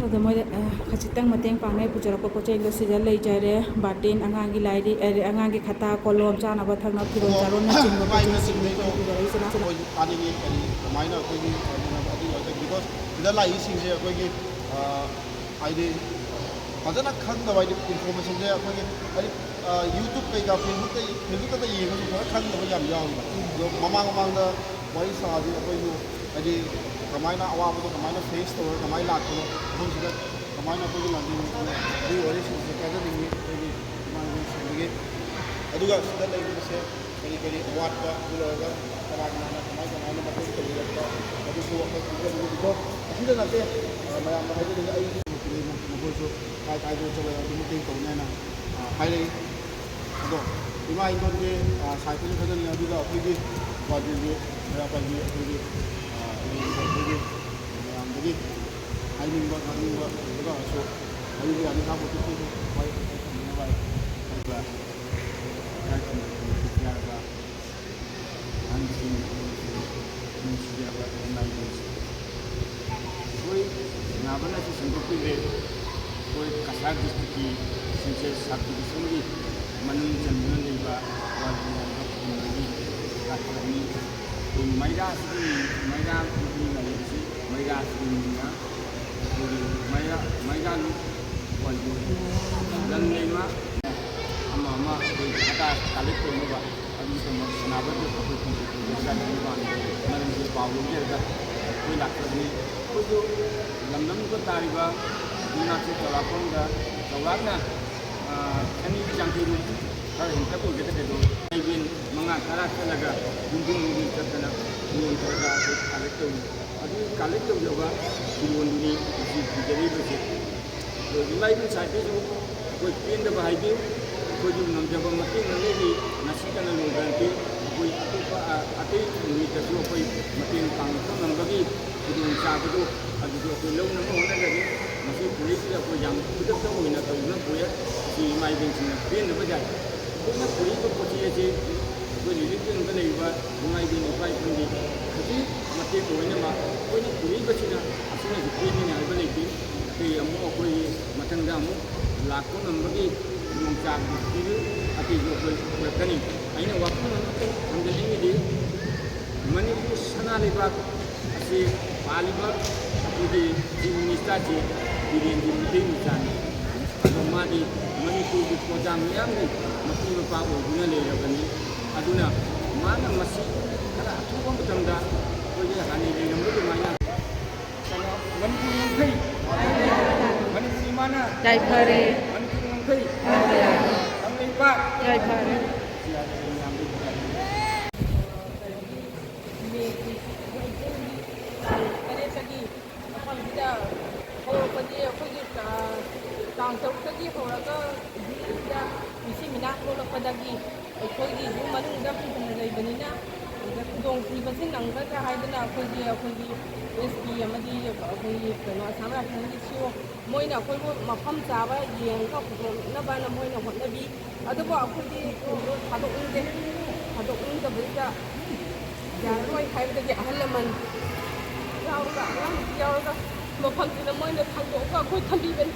ꯑꯗꯣ ꯃꯣꯏꯗ, ꯑ, ꯈꯖꯤꯛꯇꯪ ꯃꯇꯦꯡ ꯄꯥꯡꯅꯕ ꯄꯨꯖꯔꯛꯄ ꯄꯣꯠ ꯆꯩꯗꯣ ꯁꯤꯗ ꯂꯩꯖꯔꯦ꯫ ꯕꯥꯔꯇꯤꯟ, ꯑꯉꯥꯡꯒꯤ ꯂꯥꯏꯔꯤꯛ, ꯑ, ꯑꯉꯥꯡꯒꯤ ꯈꯠꯇꯥ, ꯀꯣꯂꯣꯝ, ꯆꯥꯅꯕ ꯊꯛꯅꯕ, ꯐꯤꯔꯣꯜ ꯆꯥꯔꯣꯟꯅꯆꯤꯡꯕ ꯄꯣꯠ ꯆꯩꯁꯤꯡꯗꯣ ꯑꯩꯈꯣꯏꯅ ꯄꯨꯖꯔꯛꯏꯁꯤꯅ꯫ ꯑꯩꯈꯣꯏ ꯊꯥꯅꯤꯡꯉꯤ, ꯀꯔꯤ, ꯀꯃꯥꯏꯅ ꯑꯩꯈꯣꯏꯒꯤ, ꯑ, ꯑꯗꯨ ꯑꯣꯏꯔꯒ, because ꯁꯤꯗ ꯂꯥꯛꯏꯁꯤꯡꯁꯦ ꯑꯩꯈꯣꯏꯒꯤ, ꯑ, ꯍꯥꯏꯗꯤ ꯐꯖꯅ ꯈꯪꯗꯕ, ꯍꯥꯏꯗꯤ information ꯁꯦ ꯑꯩꯈꯣꯏꯒꯤ, ꯍꯥꯏꯗꯤ, ꯑ, YouTube ꯀꯩꯀꯥ, Facebook ꯇ, Facebook ꯇ ꯌꯦꯡꯉꯁꯨ ꯐꯖꯅ ꯈꯪꯗꯕ ꯌꯥꯝ ꯌꯥꯎꯋꯦꯕ꯫ ꯑꯗꯣ ꯃꯃꯥꯡ ꯃꯃꯥꯡꯗ ꯋꯥꯔꯤ ꯁꯥꯗꯤ ꯑꯩꯈꯣꯏꯁꯨ, ꯍꯥꯏꯗꯤ ꯀꯃꯥꯏꯅ ꯑꯋꯥꯕꯗꯣ ꯀꯃꯥꯏꯅ face ꯇꯧꯔꯒ ꯀꯃꯥꯏꯅ ꯂꯥꯛꯄꯅꯣ, ꯃꯐꯝꯁꯤꯗ ꯀꯃꯥꯏꯅ ꯑꯩꯈꯣꯏꯒꯤ ꯂꯥꯟꯃꯤ, ꯑꯗꯨꯒꯤ ꯋꯥꯔꯤꯁꯤꯡꯁꯦ ꯇꯥꯖꯅꯤꯡꯉꯤ ꯑꯩꯈꯣꯏꯒꯤ ꯏꯃꯥꯟꯅꯕꯁꯤꯡꯗꯒꯤ꯫ ꯑꯗꯨꯒ ꯁꯤꯗ ꯂꯩꯔꯤꯕꯁꯦ ꯀꯔꯤ ꯀꯔꯤ ꯑꯋꯥꯠꯄ, ꯑꯗꯨ ꯂꯣꯏꯔꯒ ꯀꯅꯥ ꯀꯅꯥꯅ ꯀꯃꯥꯏ ꯀꯃꯥꯏꯅ ꯃꯇꯦꯡ ꯇꯧꯕꯤꯔꯛꯄ, ꯑꯗꯨꯁꯨ ꯑꯩꯈꯣꯏ ꯈꯪꯖꯅꯤꯡꯉꯤꯀꯣ꯫ ꯑꯁꯤꯗ ꯅꯠꯇꯦ, ꯑ, ꯃꯌꯥꯝꯅ ꯍꯥꯏꯖꯅꯤꯡꯉꯤ, ꯑꯩ ꯃꯈꯣꯏꯁꯨ ꯀꯥꯏ ꯀꯥꯏꯗ ꯆꯠꯂꯒ ꯑꯗꯨꯝ ꯃꯇꯦꯡ ꯇꯧꯅꯤ ꯍꯥꯏꯅ, ꯑ, ꯍꯥꯏꯔꯛꯏ꯫ ꯑꯗꯣ ꯏꯃꯥ ꯏꯟꯗꯣꯟꯁꯦ, ꯑ, ꯁꯥꯏꯠꯇꯁꯨ ꯊꯥꯖꯅꯤꯡꯉꯤ, ꯑꯗꯨꯒ ꯑꯩꯈꯣꯏꯒꯤ ꯄꯥꯖꯤꯒꯤ ꯃꯩꯔꯥ ꯄꯥꯏꯕꯤ ꯑꯩꯈꯣꯏꯒꯤ, ꯑ, ꯂꯩꯔꯤꯕ ꯑꯩꯈꯣꯏꯒꯤ ꯃꯌꯥꯝꯗꯒꯤ ꯍꯥꯏꯅꯤꯡꯕ ꯉꯥꯡꯅꯤꯡꯕ ꯂꯩꯔꯒꯁꯨ ꯑꯩꯒꯤ ꯌꯥꯅꯤ ꯈꯥꯡꯕ ꯈꯨꯠꯇꯒꯤ ꯋꯥꯔꯤ ꯋꯥꯇꯥꯏ ꯇꯧꯅꯤꯡꯉꯥꯏ ꯑꯗꯨꯒ ꯂꯩꯀꯥꯏ ꯈꯨꯟꯒꯤ ꯀꯝꯃꯤꯇꯤ ꯍꯥꯏꯔꯒ ꯑꯍꯟꯁꯤꯡ, ꯑꯍꯟꯁꯤꯡ, ꯅꯨꯡꯁꯤꯖꯔꯕ ꯏꯃꯥ ꯏꯕꯦꯟꯁꯤꯡ, ꯑꯩꯈꯣꯏ ꯁꯦꯅꯥꯄꯥꯜ ꯑꯁꯤ ꯁꯦꯝꯗꯣꯛꯄꯤꯈ꯭ꯔꯦ꯫ ꯑꯩꯈꯣꯏ ꯀꯁꯥꯔ ꯗꯤꯁꯇ꯭ꯔꯤꯛꯀꯤ ꯁꯦꯟꯁꯁ ꯁꯕ ꯗꯤꯕꯤꯖꯟꯒꯤ ꯃꯅꯨꯡ ꯆꯟꯗꯨꯅ ꯂꯩꯕ ꯋꯥꯔꯜ ꯃꯌꯥꯝꯗ ꯈꯨꯟꯗꯒꯤ ꯂꯥꯛꯄꯅꯤ꯫ ꯑꯩꯈꯣꯏ ꯃꯩꯔꯥꯁꯤꯒꯤ, ꯃꯩꯔꯥ ꯈꯨꯟꯒꯤ ꯂꯥꯏꯔꯤꯛꯁꯤ ꯃꯩꯔꯥꯁꯤꯒꯤ ꯃꯤꯡꯅ ꯑꯩꯈꯣꯏꯒꯤ ꯃꯩꯔꯥ, ꯃꯩꯔꯥ ꯂꯨꯞ ꯋꯥꯔꯜ ꯂꯝ ꯂꯩꯃ ꯑꯃ ꯑꯃ ꯑꯩꯈꯣꯏ ꯗꯇꯥ ꯀꯂꯦꯛ ꯇꯧꯅꯕ ꯁꯥꯟꯅꯕꯗ ꯑꯩꯈꯣꯏ ꯀꯨꯝꯁꯤ ꯄꯨꯖꯔꯒ ꯃꯔꯝꯒꯤ ꯄꯥꯎ ꯂꯧꯖꯔꯒ ꯑꯩꯈꯣꯏ ꯂꯥꯛꯆꯕꯅꯤ꯫ ꯑꯩꯈꯣꯏꯁꯨ ꯂꯝꯗꯝꯗ ꯇꯥꯔꯤꯕ ꯌꯨꯝꯅꯥꯛꯁꯤ ꯆꯥꯎꯔꯥꯛꯄꯝꯗ ꯆꯥꯎꯔꯥꯛꯅ, ꯑ, ꯆꯅꯤꯒꯤ ꯌꯥꯡꯈꯩꯔꯣꯝ ꯈꯔ ꯍꯦꯟꯇꯛ ꯑꯣꯏꯒꯗꯕꯗꯣ, ꯏꯚꯦꯟ ꯃꯉꯥ ꯇꯔꯥ ꯆꯠꯂꯒ ꯌꯨꯝꯊꯣꯡ ꯌꯨꯝꯊꯣꯡ ꯆꯠꯇꯅ ꯌꯣꯟꯊꯔꯒ ꯑꯩꯈꯣꯏ ꯀꯂꯦꯛ ꯇꯧꯏ꯫ ꯑꯗꯨꯒꯤ ꯀꯂꯦꯛ ꯇꯧꯖꯕ ꯐꯤꯔꯣꯜꯗꯨꯅꯤ ꯉꯁꯤ ꯄꯨꯖꯔꯤꯕꯁꯦ꯫ ꯑꯗꯣ ꯏꯃꯥ ꯏꯕꯦꯟ ꯁꯥꯏꯠꯇꯁꯨ ꯑꯩꯈꯣꯏ ꯄꯦꯟꯗꯕ ꯍꯥꯏꯕꯤꯌꯨ꯫ ꯑꯩꯈꯣꯏꯁꯨ ꯉꯝꯖꯕ ꯃꯇꯦꯡ ꯂꯩꯔꯤ꯫ ꯉꯁꯤ ꯀꯟꯅ ꯂꯣꯏꯕ ꯅꯠꯇꯦ꯫ ꯑꯩꯈꯣꯏ ꯑꯇꯣꯞꯄ, ꯑ, ꯑꯇꯩ ꯅꯨꯃꯤꯠꯇꯁꯨ ꯑꯩꯈꯣꯏ ꯃꯇꯦꯡ ꯄꯥꯡꯉꯛꯄ ꯉꯝꯕꯒꯤ ꯈꯨꯗꯣꯡꯆꯥꯕꯗꯨ ꯑꯗꯨꯁꯨ ꯑꯩꯈꯣꯏ ꯂꯧꯅꯕ ꯍꯣꯠꯅꯖꯒꯦ꯫ ꯃꯁꯤ ꯄꯨꯔꯛꯏꯁꯤꯗ ꯑꯩꯈꯣꯏ ꯌꯥꯝ ꯈꯨꯗꯛꯇ ꯑꯣꯏꯅ ꯇꯧꯗꯨꯅ ꯄꯨꯔꯦ꯫ ꯁꯤ ꯏꯃꯥ ꯏꯕꯦꯟꯁꯤꯡꯅ ꯄꯦꯟꯅꯕ ꯌꯥꯏ꯫ ꯑꯩꯈꯣꯏꯅ ꯄꯨꯔꯛꯏꯕ ꯄꯣꯠ ꯆꯩ ꯑꯁꯤ ꯑꯩꯈꯣꯏ ꯔꯤꯂꯤꯐ ꯀꯦꯝꯞꯇ ꯂꯩꯔꯤꯕ ꯏꯃꯥ ꯏꯕꯦꯟ ꯏꯄꯥ ꯏꯄꯨꯒꯤ ꯈꯖꯤꯛ ꯃꯇꯦꯡ ꯑꯣꯏꯅꯕ ꯑꯩꯈꯣꯏꯅ ꯄꯨꯔꯛꯏꯕꯁꯤꯅ ꯑꯁꯤꯅꯁꯨ ꯄꯦꯟꯒꯅꯤ ꯍꯥꯏꯕ ꯂꯩꯇꯦ꯫ ꯑꯇꯩ ꯑꯃꯨꯛ ꯑꯩꯈꯣꯏꯒꯤ ꯃꯊꯪꯗ ꯑꯃꯨꯛ ꯂꯥꯛꯄ ꯉꯝꯕꯒꯤ ꯈꯨꯗꯣꯡꯆꯥꯕꯗꯨ ꯄꯤꯕꯤꯌꯨ꯫ ꯑꯇꯩꯁꯨ ꯑꯩꯈꯣꯏ ꯄꯨꯔꯛꯀꯅꯤ꯫ ꯑꯩꯅ ꯋꯥꯐꯝ ꯑꯃꯈꯛ ꯊꯝꯖꯅꯤꯡꯉꯤꯗꯤ, ꯃꯅꯤꯄꯨꯔ ꯁꯅꯥ ꯂꯩꯕꯥꯛ ꯑꯁꯤ ꯄꯥꯜꯂꯤꯕ ꯑꯩꯈꯣꯏꯒꯤ ꯆꯤꯐ ꯃꯤꯅꯤꯁꯇꯔꯁꯤ ꯕꯤꯔꯦꯟꯒꯤ ꯃꯩꯇꯩ ꯃꯆꯥꯅꯤ꯫ ꯑꯗꯣ ꯃꯥꯗꯤ ꯃꯅꯤꯄꯨꯔꯒꯤ ꯄ꯭ꯔꯖꯥ ꯃꯤꯌꯥꯝꯒꯤ ꯃꯄꯤ ꯃꯄꯥ ꯑꯣꯏꯗꯨꯅ ꯂꯩꯔꯕꯅꯤ꯫ ꯑꯗꯨꯅ ꯃꯥꯅ ꯃꯁꯤ ꯈꯔ ꯑꯊꯨꯕ ꯃꯇꯝꯗ ꯑꯩꯈꯣꯏꯒꯤ ꯍꯥꯟꯅ ꯂꯩꯔꯝꯕ ꯑꯗꯨꯃꯥꯏꯅ ꯀꯩꯅꯣ, ꯃꯅꯤꯄꯨꯔ ꯉꯝꯈꯩ, ꯃꯅꯤꯄꯨꯔ ꯏꯃꯥꯅ ꯌꯥꯏꯐꯔꯦ꯫ ꯃꯅꯤꯄꯨꯔ ꯉꯝꯈꯩ, ꯌꯥꯏꯐꯔꯦ꯫ ꯀꯪꯂꯩꯄꯥꯛ ꯌꯥꯏꯐꯔꯦ꯫ ꯃꯦꯒꯤ ꯇꯥꯡ ꯇꯔꯦꯠꯇꯒꯤ ꯃꯐꯝꯁꯤꯗ ꯍꯧꯔꯛꯄꯁꯦ ꯑꯩꯈꯣꯏꯒꯤ, ꯑ, ꯇꯥꯡ ꯇꯔꯨꯛꯇꯒꯤ ꯍꯧꯔꯒ ꯍꯧꯖꯤꯛ ꯁꯤꯗ ꯃꯤꯁꯤ ꯃꯤꯅꯥ ꯊꯣꯛꯂꯛꯄꯗꯒꯤ ꯑꯩꯈꯣꯏꯒꯤ ꯌꯨꯝ ꯃꯅꯨꯡꯗ ꯍꯟꯊꯅ ꯂꯩꯕꯅꯤꯅ, ꯁꯤꯗ ꯈꯨꯗꯣꯡꯊꯤꯕꯁꯤ ꯅꯪꯒꯗ꯭ꯔꯥ ꯍꯥꯏꯗꯅ ꯑꯩꯈꯣꯏꯒꯤ, ꯑꯩꯈꯣꯏꯒꯤ ꯑꯦꯁ ꯄꯤ ꯑꯃꯗꯤ ꯑꯩꯈꯣꯏꯒꯤ ꯀꯩꯅꯣ ꯑꯁꯥꯝ ꯔꯥꯏꯐꯜꯒꯤ ꯁꯤ ꯑꯣ ꯃꯣꯏꯅ ꯑꯩꯈꯣꯏꯕꯨ ꯃꯐꯝ ꯆꯥꯕ ꯌꯦꯡꯉꯒ ꯄꯨꯊꯣꯛꯅꯕꯅ ꯃꯣꯏꯅ ꯍꯣꯠꯅꯕꯤ꯫ ꯑꯗꯨꯕꯨ ꯑꯩꯈꯣꯏꯗꯤ ꯈꯨꯟꯗꯣ ꯊꯥꯗꯣꯛꯅꯤꯡꯗꯦ, ꯊꯥꯗꯣꯛꯅꯤꯡꯗꯕꯁꯤꯗ ꯌꯥꯔꯔꯣꯏ ꯍꯥꯏꯕꯗꯒꯤ ꯑꯍꯜ ꯂꯃꯟ ꯌꯥꯎꯔꯒ, ꯑꯉꯥꯡ ꯅꯨꯄꯤ ꯌꯥꯎꯔꯒ ꯃꯐꯝꯁꯤꯗ ꯃꯣꯏꯅ ꯊꯥꯡꯗꯣꯛꯑꯒ ꯑꯩꯈꯣꯏ ꯊꯝꯕꯤꯕꯅꯤ꯫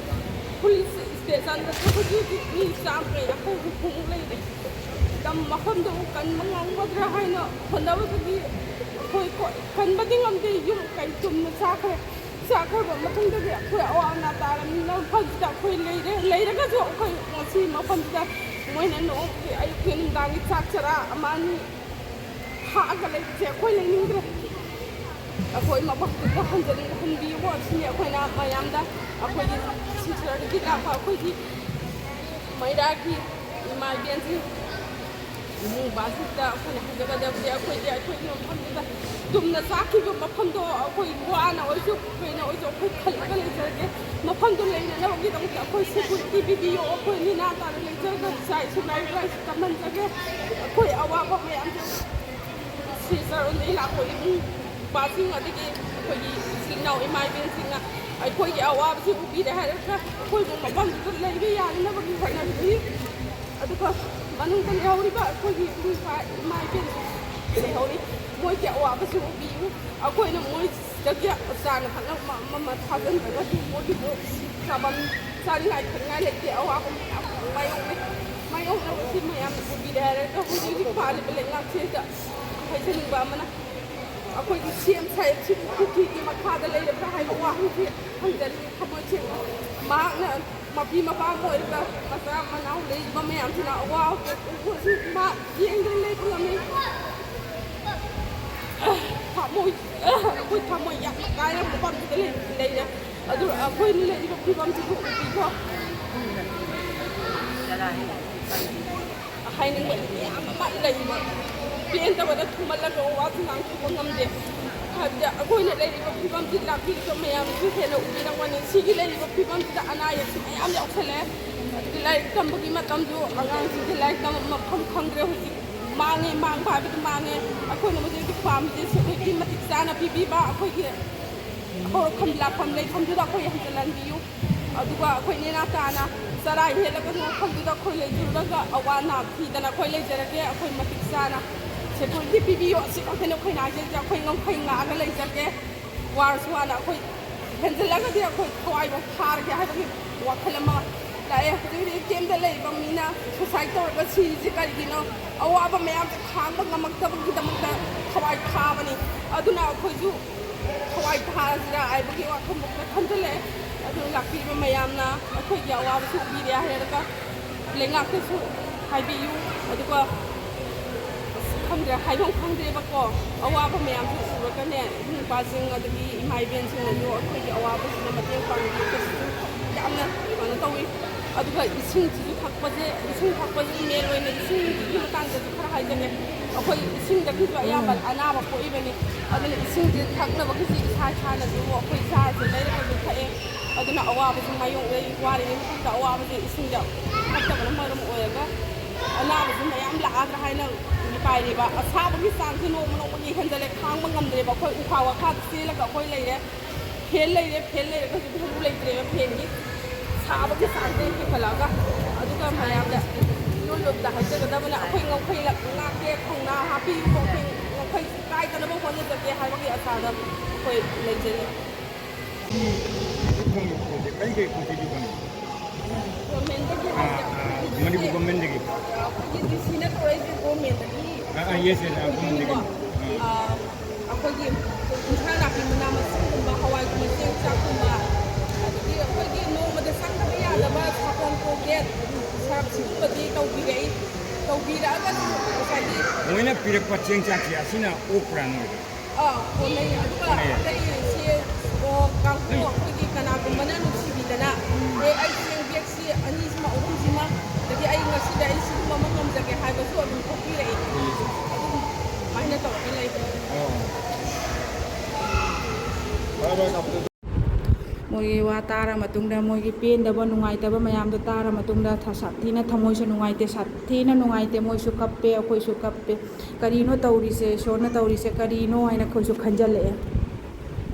ꯄꯨꯂꯤꯁ ꯏꯁꯇꯦꯁꯟꯗ ꯍꯧꯖꯤꯛ ꯍꯧꯖꯤꯛ ꯃꯤ ꯆꯥꯝꯃꯒ ꯌꯥꯡꯈꯩ ꯍꯨꯝꯐꯨꯃꯨꯛ ꯂꯩꯔꯦ꯫ ꯂꯝ ꯃꯐꯝꯗꯨꯕꯨ ꯀꯟꯕ ꯉꯝꯒꯗ꯭ꯔꯥ ꯍꯥꯏꯅ ꯍꯣꯠꯅꯕꯗꯒꯤ ꯑꯩꯈꯣꯏ ꯀꯣ-, ꯀꯟꯕꯗꯤ ꯉꯝꯗꯦ꯫ ꯌꯨꯝ ꯀꯩ ꯇꯨꯝꯅ ꯆꯥꯈ꯭ꯔꯦ꯫ ꯆꯥꯈ꯭ꯔꯕ ꯃꯇꯨꯡꯗꯗꯤ ꯑꯩꯈꯣꯏ ꯑꯋꯥ ꯑꯅꯥ ꯇꯥꯔꯕꯅꯤꯅ ꯃꯐꯝꯁꯤꯗ ꯑꯩꯈꯣꯏ ꯂꯩꯔꯦ꯫ ꯂꯩꯔꯒꯁꯨ ꯑꯩꯈꯣꯏ ꯉꯁꯤ ꯃꯐꯝꯁꯤꯗ ꯃꯣꯏꯅ ꯅꯣꯡꯃꯒꯤ ꯑꯌꯨꯛꯀꯤ ꯅꯨꯡꯗꯥꯡꯒꯤ ꯆꯥꯛ ꯆꯔꯥ ꯑꯃ ꯑꯅꯤ ꯊꯥꯛꯑꯒ ꯂꯩꯕꯁꯦ ꯑꯩꯈꯣꯏ ꯂꯩꯅꯤꯡꯗ꯭ꯔꯦ꯫ ꯑꯩꯈꯣꯏ ꯃꯐꯝꯗꯨꯗ ꯍꯟꯖꯤꯟ ꯍꯟꯕꯤꯌꯨ ꯁꯤꯅꯤ ꯑꯩꯈꯣꯏꯅ ꯃꯌꯥꯝꯗ, ꯑꯩꯈꯣꯏꯒꯤ ꯁꯤꯁꯇꯔꯗꯒꯤ ꯂꯥꯛꯄ ꯑꯩꯈꯣꯏꯒꯤ ꯃꯩꯔꯥꯒꯤ ꯏꯃꯥ ꯏꯕꯦꯟꯁꯤꯡ, ꯏꯃꯨꯡ ꯃꯅꯨꯡꯁꯤꯡꯗ ꯑꯩꯈꯣꯏꯅ ꯍꯥꯏꯖꯒꯗꯕꯁꯦ, ꯑꯩꯈꯣꯏꯗꯤ ꯑꯩꯈꯣꯏꯒꯤ ꯃꯐꯝꯗꯨꯗ ꯇꯨꯝꯅ ꯆꯥꯈꯤꯕ ꯃꯐꯝꯗꯣ ꯑꯩꯈꯣꯏ ꯋꯥꯅ ꯑꯣꯏꯁꯨ ꯀꯩꯅ ꯑꯣꯏꯁꯨ ꯑꯩꯈꯣꯏ ꯈꯜꯂꯒ ꯂꯩꯖꯔꯒꯦ꯫ ꯃꯐꯝꯗꯣ ꯂꯩꯅꯅꯕꯒꯤꯗꯃꯛꯇ ꯑꯩꯈꯣꯏ ꯁꯦꯀ꯭ꯌꯨꯔꯤꯇꯤ ꯄꯤꯕꯤꯌꯣ꯫ ꯑꯩꯈꯣꯏ ꯅꯤꯅꯥ ꯇꯥꯅ ꯂꯩꯖꯔꯒ ꯏꯆꯥ ꯏꯁꯨ ꯂꯥꯏꯔꯤꯛ ꯂꯥꯏꯁꯨ ꯇꯝꯍꯟꯖꯒꯦ꯫ ꯑꯩꯈꯣꯏ ꯑꯋꯥꯕ ꯃꯌꯥꯝꯁꯦ ꯁꯤ ꯆꯔꯣꯟꯗꯒꯤ ꯂꯥꯛꯄ ꯏꯃꯨꯡ ꯅꯨꯄꯥꯁꯤꯡ, ꯑꯗꯒꯤ ꯑꯩꯈꯣꯏꯒꯤ ꯏꯆꯤꯜ ꯏꯅꯥꯎ ꯏꯃꯥ ꯏꯕꯦꯟꯁꯤꯡꯅ ꯑꯩꯈꯣꯏꯒꯤ ꯑꯋꯥꯕꯁꯤ ꯎꯕꯤꯔꯦ ꯍꯥꯏꯔꯒ ꯑꯩꯈꯣꯏꯕꯨ ꯃꯐꯝꯗꯨꯗ ꯂꯩꯕ ꯌꯥꯅꯅꯕꯒꯤ ꯍꯣꯠꯅꯕꯤꯔꯤ꯫ ꯑꯗꯨꯒ ꯃꯅꯨꯡꯗ ꯂꯩꯍꯧꯔꯤꯕ ꯑꯩꯈꯣꯏꯒꯤ ꯏꯄꯥ ꯏꯃꯥ ꯏꯕꯦꯟꯁꯤꯡ ꯂꯩꯍꯧꯔꯤ, ꯃꯣꯏꯒꯤ ꯑꯋꯥꯕꯁꯨ ꯎꯕꯤꯌꯨ꯫ ꯑꯩꯈꯣꯏꯅ ꯃꯣꯏꯗꯒꯤ ꯆꯥꯅ ꯊꯛꯅꯕ ꯑꯃ ꯑꯃ ꯊꯥꯖꯤꯟꯗ꯭ꯔꯒꯗꯤ ꯃꯣꯏꯒꯤꯕꯨ ꯆꯥꯐꯝ ꯆꯥꯅꯤꯡꯉꯥꯏ ꯊꯛꯅꯤꯡꯉꯥꯏ ꯂꯩꯇꯦ꯫ ꯑꯋꯥꯕ ꯃꯌꯥꯝ ꯃꯥꯌꯣꯛꯅꯩ꯫ ꯃꯥꯌꯣꯛꯅꯕꯁꯤ ꯃꯌꯥꯝꯅ ꯎꯕꯤꯔꯦ ꯍꯥꯏꯔꯒ ꯍꯧꯖꯤꯛ ꯍꯧꯖꯤꯛ ꯄꯥꯜꯂꯤꯕ ꯂꯩꯉꯥꯛꯁꯤꯗ ꯍꯥꯏꯖꯅꯤꯡꯕ ꯑꯃꯅ, ꯑꯩꯈꯣꯏꯒꯤ ꯁꯤ ꯑꯦꯝ ꯁꯥꯍꯦꯕꯁꯤꯕꯨ ꯀꯨꯀꯤꯒꯤ ꯃꯈꯥꯗ ꯂꯩꯔꯕ꯭ꯔꯥ ꯍꯥꯏꯕ ꯋꯥꯍꯪꯁꯤ ꯍꯪꯖꯅꯤꯡꯉꯤ ꯊꯃꯣꯏ ꯁꯦꯡꯅ꯫ ꯃꯍꯥꯛꯅ ꯃꯄꯤ ꯃꯄꯥ ꯑꯣꯏꯔꯒ ꯃꯆꯥ ꯃꯅꯥꯎ ꯂꯩꯔꯤꯕ ꯃꯌꯥꯝꯁꯤꯅ ꯑꯋꯥꯕ ꯎꯕꯁꯤ ꯃꯥ ꯌꯦꯡꯗꯅ ꯂꯩꯕ ꯉꯝꯃꯤ꯫ ꯊꯃꯣꯏ, ꯑꯩꯈꯣꯏ ꯊꯃꯣꯏ ꯌꯥꯝꯅ ꯀꯥꯏꯔꯕ ꯃꯐꯝꯁꯤꯗ ꯂꯩ-, ꯂꯩꯔꯦ꯫ ꯑꯗꯨ ꯑꯩꯈꯣꯏꯅ ꯂꯩꯔꯤꯕ ꯐꯤꯕꯝꯁꯤꯕꯨ ꯎꯕꯤꯀꯣ꯫ ꯍꯥꯏꯅꯤꯡꯕ ꯃꯌꯥꯝ ꯑꯃ ꯂꯩꯕ, ꯄꯦꯟꯗꯕꯗ ꯊꯨꯝꯍꯜꯂꯒ ꯋꯥꯁꯨ ꯉꯥꯡꯊꯣꯛꯄ ꯉꯝꯗꯦ꯫ ꯍꯥꯏꯕꯗꯤ ꯑꯩꯈꯣꯏꯅ ꯂꯩꯔꯤꯕ ꯐꯤꯕꯝꯁꯤ ꯂꯥꯛꯄꯤꯔꯤꯕ ꯃꯌꯥꯝꯁꯨ ꯍꯦꯟꯅ ꯎꯕꯤꯔꯝꯒꯅꯤ꯫ ꯁꯤꯒꯤ ꯂꯩꯔꯤꯕ ꯐꯤꯕꯝꯁꯤꯗ ꯑꯅꯥ ꯑꯌꯦꯛꯁꯨ ꯃꯌꯥꯝ ꯌꯥꯎꯁꯜꯂꯦ꯫ ꯑꯗꯒꯤ ꯂꯥꯏꯔꯤꯛ ꯇꯝꯕꯒꯤ ꯃꯇꯝꯁꯨ ꯑꯉꯥꯡꯁꯤꯡꯁꯦ ꯂꯥꯏꯔꯤꯛ ꯇꯝꯕ ꯃꯐꯝ ꯈꯪꯗ꯭ꯔꯦ꯫ ꯍꯧꯖꯤꯛ ꯃꯥꯡꯉꯦ, ꯃꯥꯡꯕ ꯍꯥꯏꯕꯗꯤ ꯃꯥꯡꯉꯦ꯫ ꯑꯩꯈꯣꯏꯅ ꯍꯧꯖꯤꯛ ꯍꯧꯖꯤꯛ ꯄꯥꯝꯃꯤꯁꯦ ꯁꯦꯀ꯭ꯌꯨꯔꯤꯇꯤ ꯃꯇꯤꯛ ꯆꯥꯅ ꯄꯤꯕꯤꯕ, ꯑꯩꯈꯣꯏꯒꯤ ꯍꯧꯔꯛꯐꯝ ꯂꯥꯛꯐꯝ ꯂꯩꯐꯝꯗꯨꯗ ꯑꯩꯈꯣꯏ ꯍꯟꯖꯤꯜꯍꯟꯕꯤꯌꯨ꯫ ꯑꯗꯨꯒ ꯑꯩꯈꯣꯏ ꯅꯦꯅꯥ ꯇꯥꯅ ꯆꯔꯥ ꯍꯦꯜꯂꯒ ꯃꯐꯝꯗꯨꯗ ꯑꯩꯈꯣꯏ ꯂꯩꯖꯔꯒ ꯑꯋꯥ ꯑꯅꯥ ꯊꯤꯗꯅ ꯑꯩꯈꯣꯏ ꯂꯩꯖꯔꯒꯦ꯫ ꯑꯩꯈꯣꯏ ꯃꯇꯤꯛ ꯆꯥꯅ ꯁꯦꯀ꯭ꯌꯨꯔꯤꯇꯤ ꯄꯤꯕꯤꯌꯣ꯫ ꯑꯁꯤ ꯈꯛꯇꯅꯤ ꯑꯩꯈꯣꯏꯅ ꯍꯥꯏꯖꯔꯤꯁꯦ꯫ ꯑꯩꯈꯣꯏ ꯉꯝꯈꯩ ꯉꯥꯛꯑꯒ ꯂꯩꯖꯒꯦ꯫ ꯋꯥꯔꯁꯨ ꯋꯥꯅ ꯑꯩꯈꯣꯏ ꯍꯦꯟꯖꯤꯜꯂꯒꯗꯤ ꯑꯩꯈꯣꯏ ꯊꯋꯥꯏꯐꯥꯎ ꯊꯥꯔꯒꯦ ꯍꯥꯏꯕꯒꯤ ꯋꯥꯈꯜ ꯑꯃ ꯂꯥꯛꯑꯦ꯫ ꯍꯧꯖꯤꯛ ꯍꯧꯖꯤꯛ ꯀꯦꯝꯗ ꯂꯩꯔꯤꯕ ꯃꯤꯅ ꯁꯨꯁꯥꯏꯠ ꯇꯧꯔꯒ ꯁꯤꯔꯤꯁꯦ ꯀꯔꯤꯒꯤꯅꯣ? ꯑꯋꯥꯕ ꯃꯌꯥꯝꯁꯦ ꯈꯥꯡꯕ ꯉꯝꯃꯛꯇꯕꯒꯤꯗꯃꯛꯇ ꯊꯋꯥꯏ ꯊꯥꯕꯅꯤ꯫ ꯑꯗꯨꯅ ꯑꯩꯈꯣꯏꯁꯨ ꯊꯋꯥꯏ ꯊꯥꯁꯤꯔꯥ ꯍꯥꯏꯕꯒꯤ ꯋꯥꯈꯜꯃꯛꯇ ꯈꯟꯖꯤꯜꯂꯛꯑꯦ꯫ ꯑꯗꯨ ꯂꯥꯛꯄꯤꯕ ꯃꯌꯥꯝꯅ ꯑꯩꯈꯣꯏꯒꯤ ꯑꯋꯥꯕꯁꯨ ꯎꯕꯤꯔꯦ ꯍꯥꯏꯔꯒ ꯂꯩꯉꯥꯛꯇꯁꯨ ꯍꯥꯏꯕꯤꯌꯨ꯫ ꯑꯗꯨꯒ ꯑꯁ, ꯈꯪꯗ꯭ꯔꯦ, ꯍꯥꯏꯐꯝ ꯈꯪꯗ꯭ꯔꯦꯕꯀꯣ꯫ ꯑꯋꯥꯕ ꯃꯌꯥꯝꯁꯨ ꯎꯔꯒꯅꯦ, ꯏꯕꯨꯡ ꯏꯄ꯭ꯋꯥꯁꯤꯡ ꯑꯗꯒꯤ ꯏꯃꯥ ꯏꯕꯦꯟꯁꯤꯡꯅꯁꯨ ꯑꯩꯈꯣꯏꯒꯤ ꯑꯋꯥꯕꯁꯤꯗ ꯃꯇꯦꯡ ꯄꯥꯡꯕꯤꯕꯁꯤꯁꯨ ꯌꯥꯝꯅ ꯀꯩꯅꯣ ꯇꯧꯋꯤ꯫ ꯑꯗꯨꯒ ꯏꯁꯤꯡꯁꯤꯁꯨ ꯊꯛꯄꯁꯦ, ꯏꯁꯤꯡ ꯊꯛꯄꯁꯤ ꯃꯦꯟ ꯑꯣꯏꯅ ꯏꯁꯤꯡꯒꯤ ꯃꯇꯥꯡꯗꯁꯨ ꯈꯔ ꯍꯥꯏꯖꯒꯦ꯫ ꯑꯩꯈꯣꯏ ꯏꯁꯤꯡꯗꯒꯤꯁꯨ ꯑꯌꯥꯝꯕ ꯑꯅꯥꯕ ꯄꯣꯛꯏꯕꯅꯤ꯫ ꯑꯗꯨꯅ ꯏꯁꯤꯡꯁꯦ ꯊꯛꯅꯕꯒꯤꯁꯤ ꯏꯁꯥ ꯏꯁꯥꯅꯁꯨ ꯑꯩꯈꯣꯏ ꯏꯁꯥꯁꯦ ꯂꯩꯔꯒꯁꯨ ꯊꯛꯑꯦ꯫ ꯑꯗꯨꯅ ꯑꯋꯥꯕꯁꯨ ꯃꯥꯌꯣꯛꯅꯩ꯫ ꯋꯥꯔꯤꯉꯩ ꯃꯇꯝꯗ ꯑꯋꯥꯕꯁꯦ ꯏꯁꯤꯡꯗ ꯐꯠꯇꯕꯅ ꯃꯔꯝ ꯑꯣꯏꯔꯒ ꯑꯅꯥꯕꯁꯨ ꯃꯌꯥꯝ ꯂꯥꯛꯑꯗ꯭ꯔꯥ ꯍꯥꯏꯅ ꯃꯤꯄꯥꯏꯔꯦꯕ꯫ ꯑꯁꯥꯕꯒꯤ ꯆꯥꯡꯁꯦ ꯅꯣꯡꯃ ꯅꯣꯡꯃꯒꯤ ꯍꯦꯟꯖꯜꯂꯦ, ꯈꯥꯡꯕ ꯉꯝꯗ꯭ꯔꯦꯕ꯫ ꯑꯩꯈꯣꯏ ꯎꯈꯥ ꯋꯥꯈꯥꯗ ꯆꯦꯜꯂꯒ ꯑꯩꯈꯣꯏ ꯂꯩꯔꯦ꯫ ꯐꯦꯟ ꯂꯩꯔꯦ, ꯐꯦꯟ ꯂꯩꯔꯒꯁꯨ ꯚꯦꯂꯨ ꯂꯩꯇ꯭ꯔꯦꯕ ꯐꯦꯟꯒꯤ꯫ ꯁꯥꯕꯒꯤ ꯆꯥꯡꯁꯦ ꯍꯦꯟꯒꯠꯂꯛꯑꯒ꯫ ꯑꯗꯨꯒ ꯃꯌꯥꯝꯗ ꯏꯔꯣꯏ ꯂꯣꯝꯗ ꯍꯥꯏꯖꯒꯗꯕꯅ ꯑꯩꯈꯣꯏ ꯉꯧꯈꯩ ꯉꯥꯛꯇꯦ ꯈꯣꯡꯅꯥ ꯍꯥꯞꯄꯤꯌꯨ, ꯉꯧꯈꯩ ꯉꯧꯈꯩ ꯀꯥꯏꯗꯅꯕ ꯍꯣꯠꯅꯖꯒꯦ ꯍꯥꯏꯕꯒꯤ ꯑꯁꯥꯗ ꯑꯩꯈꯣꯏ ꯂꯩꯖꯔꯤ꯫ ꯐꯪꯉꯤ ꯄꯣꯠꯁꯦ ꯀꯔꯤ ꯀꯔꯤ ꯄꯣꯠ ꯆꯩꯗꯤ ꯐꯪꯉꯤ? ꯒꯣꯔꯃꯦꯟꯗꯒꯤ ꯑꯥ, ꯍꯥꯏꯁꯦ ꯑꯥ, ꯃꯅꯤꯄꯨꯔ ꯒꯣꯔꯃꯦꯟꯗꯒꯤ꯫ ꯑꯩꯈꯣꯏꯒꯤ ꯗꯤ ꯁꯤꯅ ꯀꯧꯔꯛꯏꯁꯦ ꯒꯣꯔꯃꯦꯟꯗꯒꯤ ꯑꯥ, ꯑꯥ, yes, yes, ꯑꯥ, ꯒꯣꯔꯃꯦꯟꯗꯒꯤ꯫ ꯑꯣꯏꯗꯣꯏꯅꯤꯀꯣ꯫ ꯑꯥ꯫ ꯑꯥ, ꯑꯩꯈꯣꯏꯒꯤ ꯏꯟꯁꯥꯡ ꯅꯥꯄꯤ ꯃꯅꯥ ꯃꯁꯤꯡꯒꯨꯝꯕ, ꯍꯋꯥꯏꯒꯨꯝꯕ, ꯆꯦꯡ ꯆꯥꯛꯀꯨꯝꯕ, ꯑꯗꯒꯤ ꯑꯩꯈꯣꯏꯒꯤ ꯅꯣꯡꯃꯗ ꯆꯪꯗꯕ ꯌꯥꯗꯕ ꯁꯥꯄꯣꯟ ꯀꯣꯜꯒꯦꯠ, ꯁꯔꯞ ꯁꯤꯒꯨꯝꯕꯗꯤ ꯇꯧꯕꯤꯔꯛꯏ꯫ ꯇꯧꯕꯤꯔꯛꯑꯒꯁꯨ ꯉꯁꯥꯏꯒꯤ ꯃꯣꯏꯅ ꯄꯤꯔꯛꯄ ꯆꯦꯡ ꯆꯥꯛꯁꯦ ꯑꯁꯤꯅ ꯑꯣꯛꯄ꯭ꯔꯥ ꯅꯣꯏꯗ? ꯑꯥ, ꯀꯣꯟꯅꯩ꯫ ꯑꯗꯨꯒ ꯀꯣꯟꯅꯩꯌꯦ꯫ ꯑꯇꯩꯁꯦ, ꯑꯣ, ꯀꯥꯡꯕꯨ ꯑꯩꯈꯣꯏꯒꯤ ꯀꯅꯥꯒꯨꯝꯕꯅ ꯅꯨꯡꯁꯤꯕꯤꯗꯅ, ꯎꯝ꯫ "ꯑꯦ, ꯑꯩ ꯆꯦꯡ ꯕꯦꯛꯁꯤ ꯑꯅꯤꯁꯤꯃ, ꯑꯍꯨꯝꯁꯤꯃ, ꯑꯗꯒꯤ ꯑꯩ ꯉꯁꯤꯗ ꯑꯩ ꯁꯤꯒꯨꯝꯕ ꯑꯃ ꯉꯝꯖꯒꯦ" ꯍꯥꯏꯕꯁꯨ ꯑꯗꯨꯝ ꯊꯣꯛꯄꯤꯔꯛꯏ꯫ ꯎꯝ꯫ ꯑꯗꯨꯝ ꯑꯗꯨꯃꯥꯏꯅ ꯇꯧꯔꯒ ꯂꯩꯕ꯫ ꯑꯣ꯫ ꯐꯔꯦ, ꯐꯔꯦ, ꯇꯥꯃꯣ꯫ ꯃꯣꯏꯒꯤ ꯋꯥ ꯇꯥꯔ ꯃꯇꯨꯡꯗ, ꯃꯣꯏꯒꯤ ꯄꯦꯟꯗꯕ, ꯅꯨꯡꯉꯥꯏꯇꯕ ꯃꯌꯥꯝꯗꯣ ꯇꯥꯔ ꯃꯇꯨꯡꯗ, ꯊ-, ꯁꯥꯊꯤꯅ ꯊꯃꯣꯏꯁꯨ ꯅꯨꯡꯉꯥꯏꯇꯦ, ꯁꯥꯊꯤꯅ ꯅꯨꯡꯉꯥꯏꯇꯦ꯫ ꯃꯣꯏꯁꯨ ꯀꯞꯄꯦ, ꯑꯩꯈꯣꯏꯁꯨ ꯀꯞꯄꯦ꯫ ꯀꯔꯤꯅꯣ ꯇꯧꯔꯤꯁꯦ, ꯏꯁꯣꯔꯅ ꯇꯧꯔꯤꯁꯦ ꯀꯔꯤꯅꯣ ꯍꯥꯏꯅ ꯑꯩꯈꯣꯏꯁꯨ ꯈꯟꯖꯜꯂꯛꯑꯦ꯫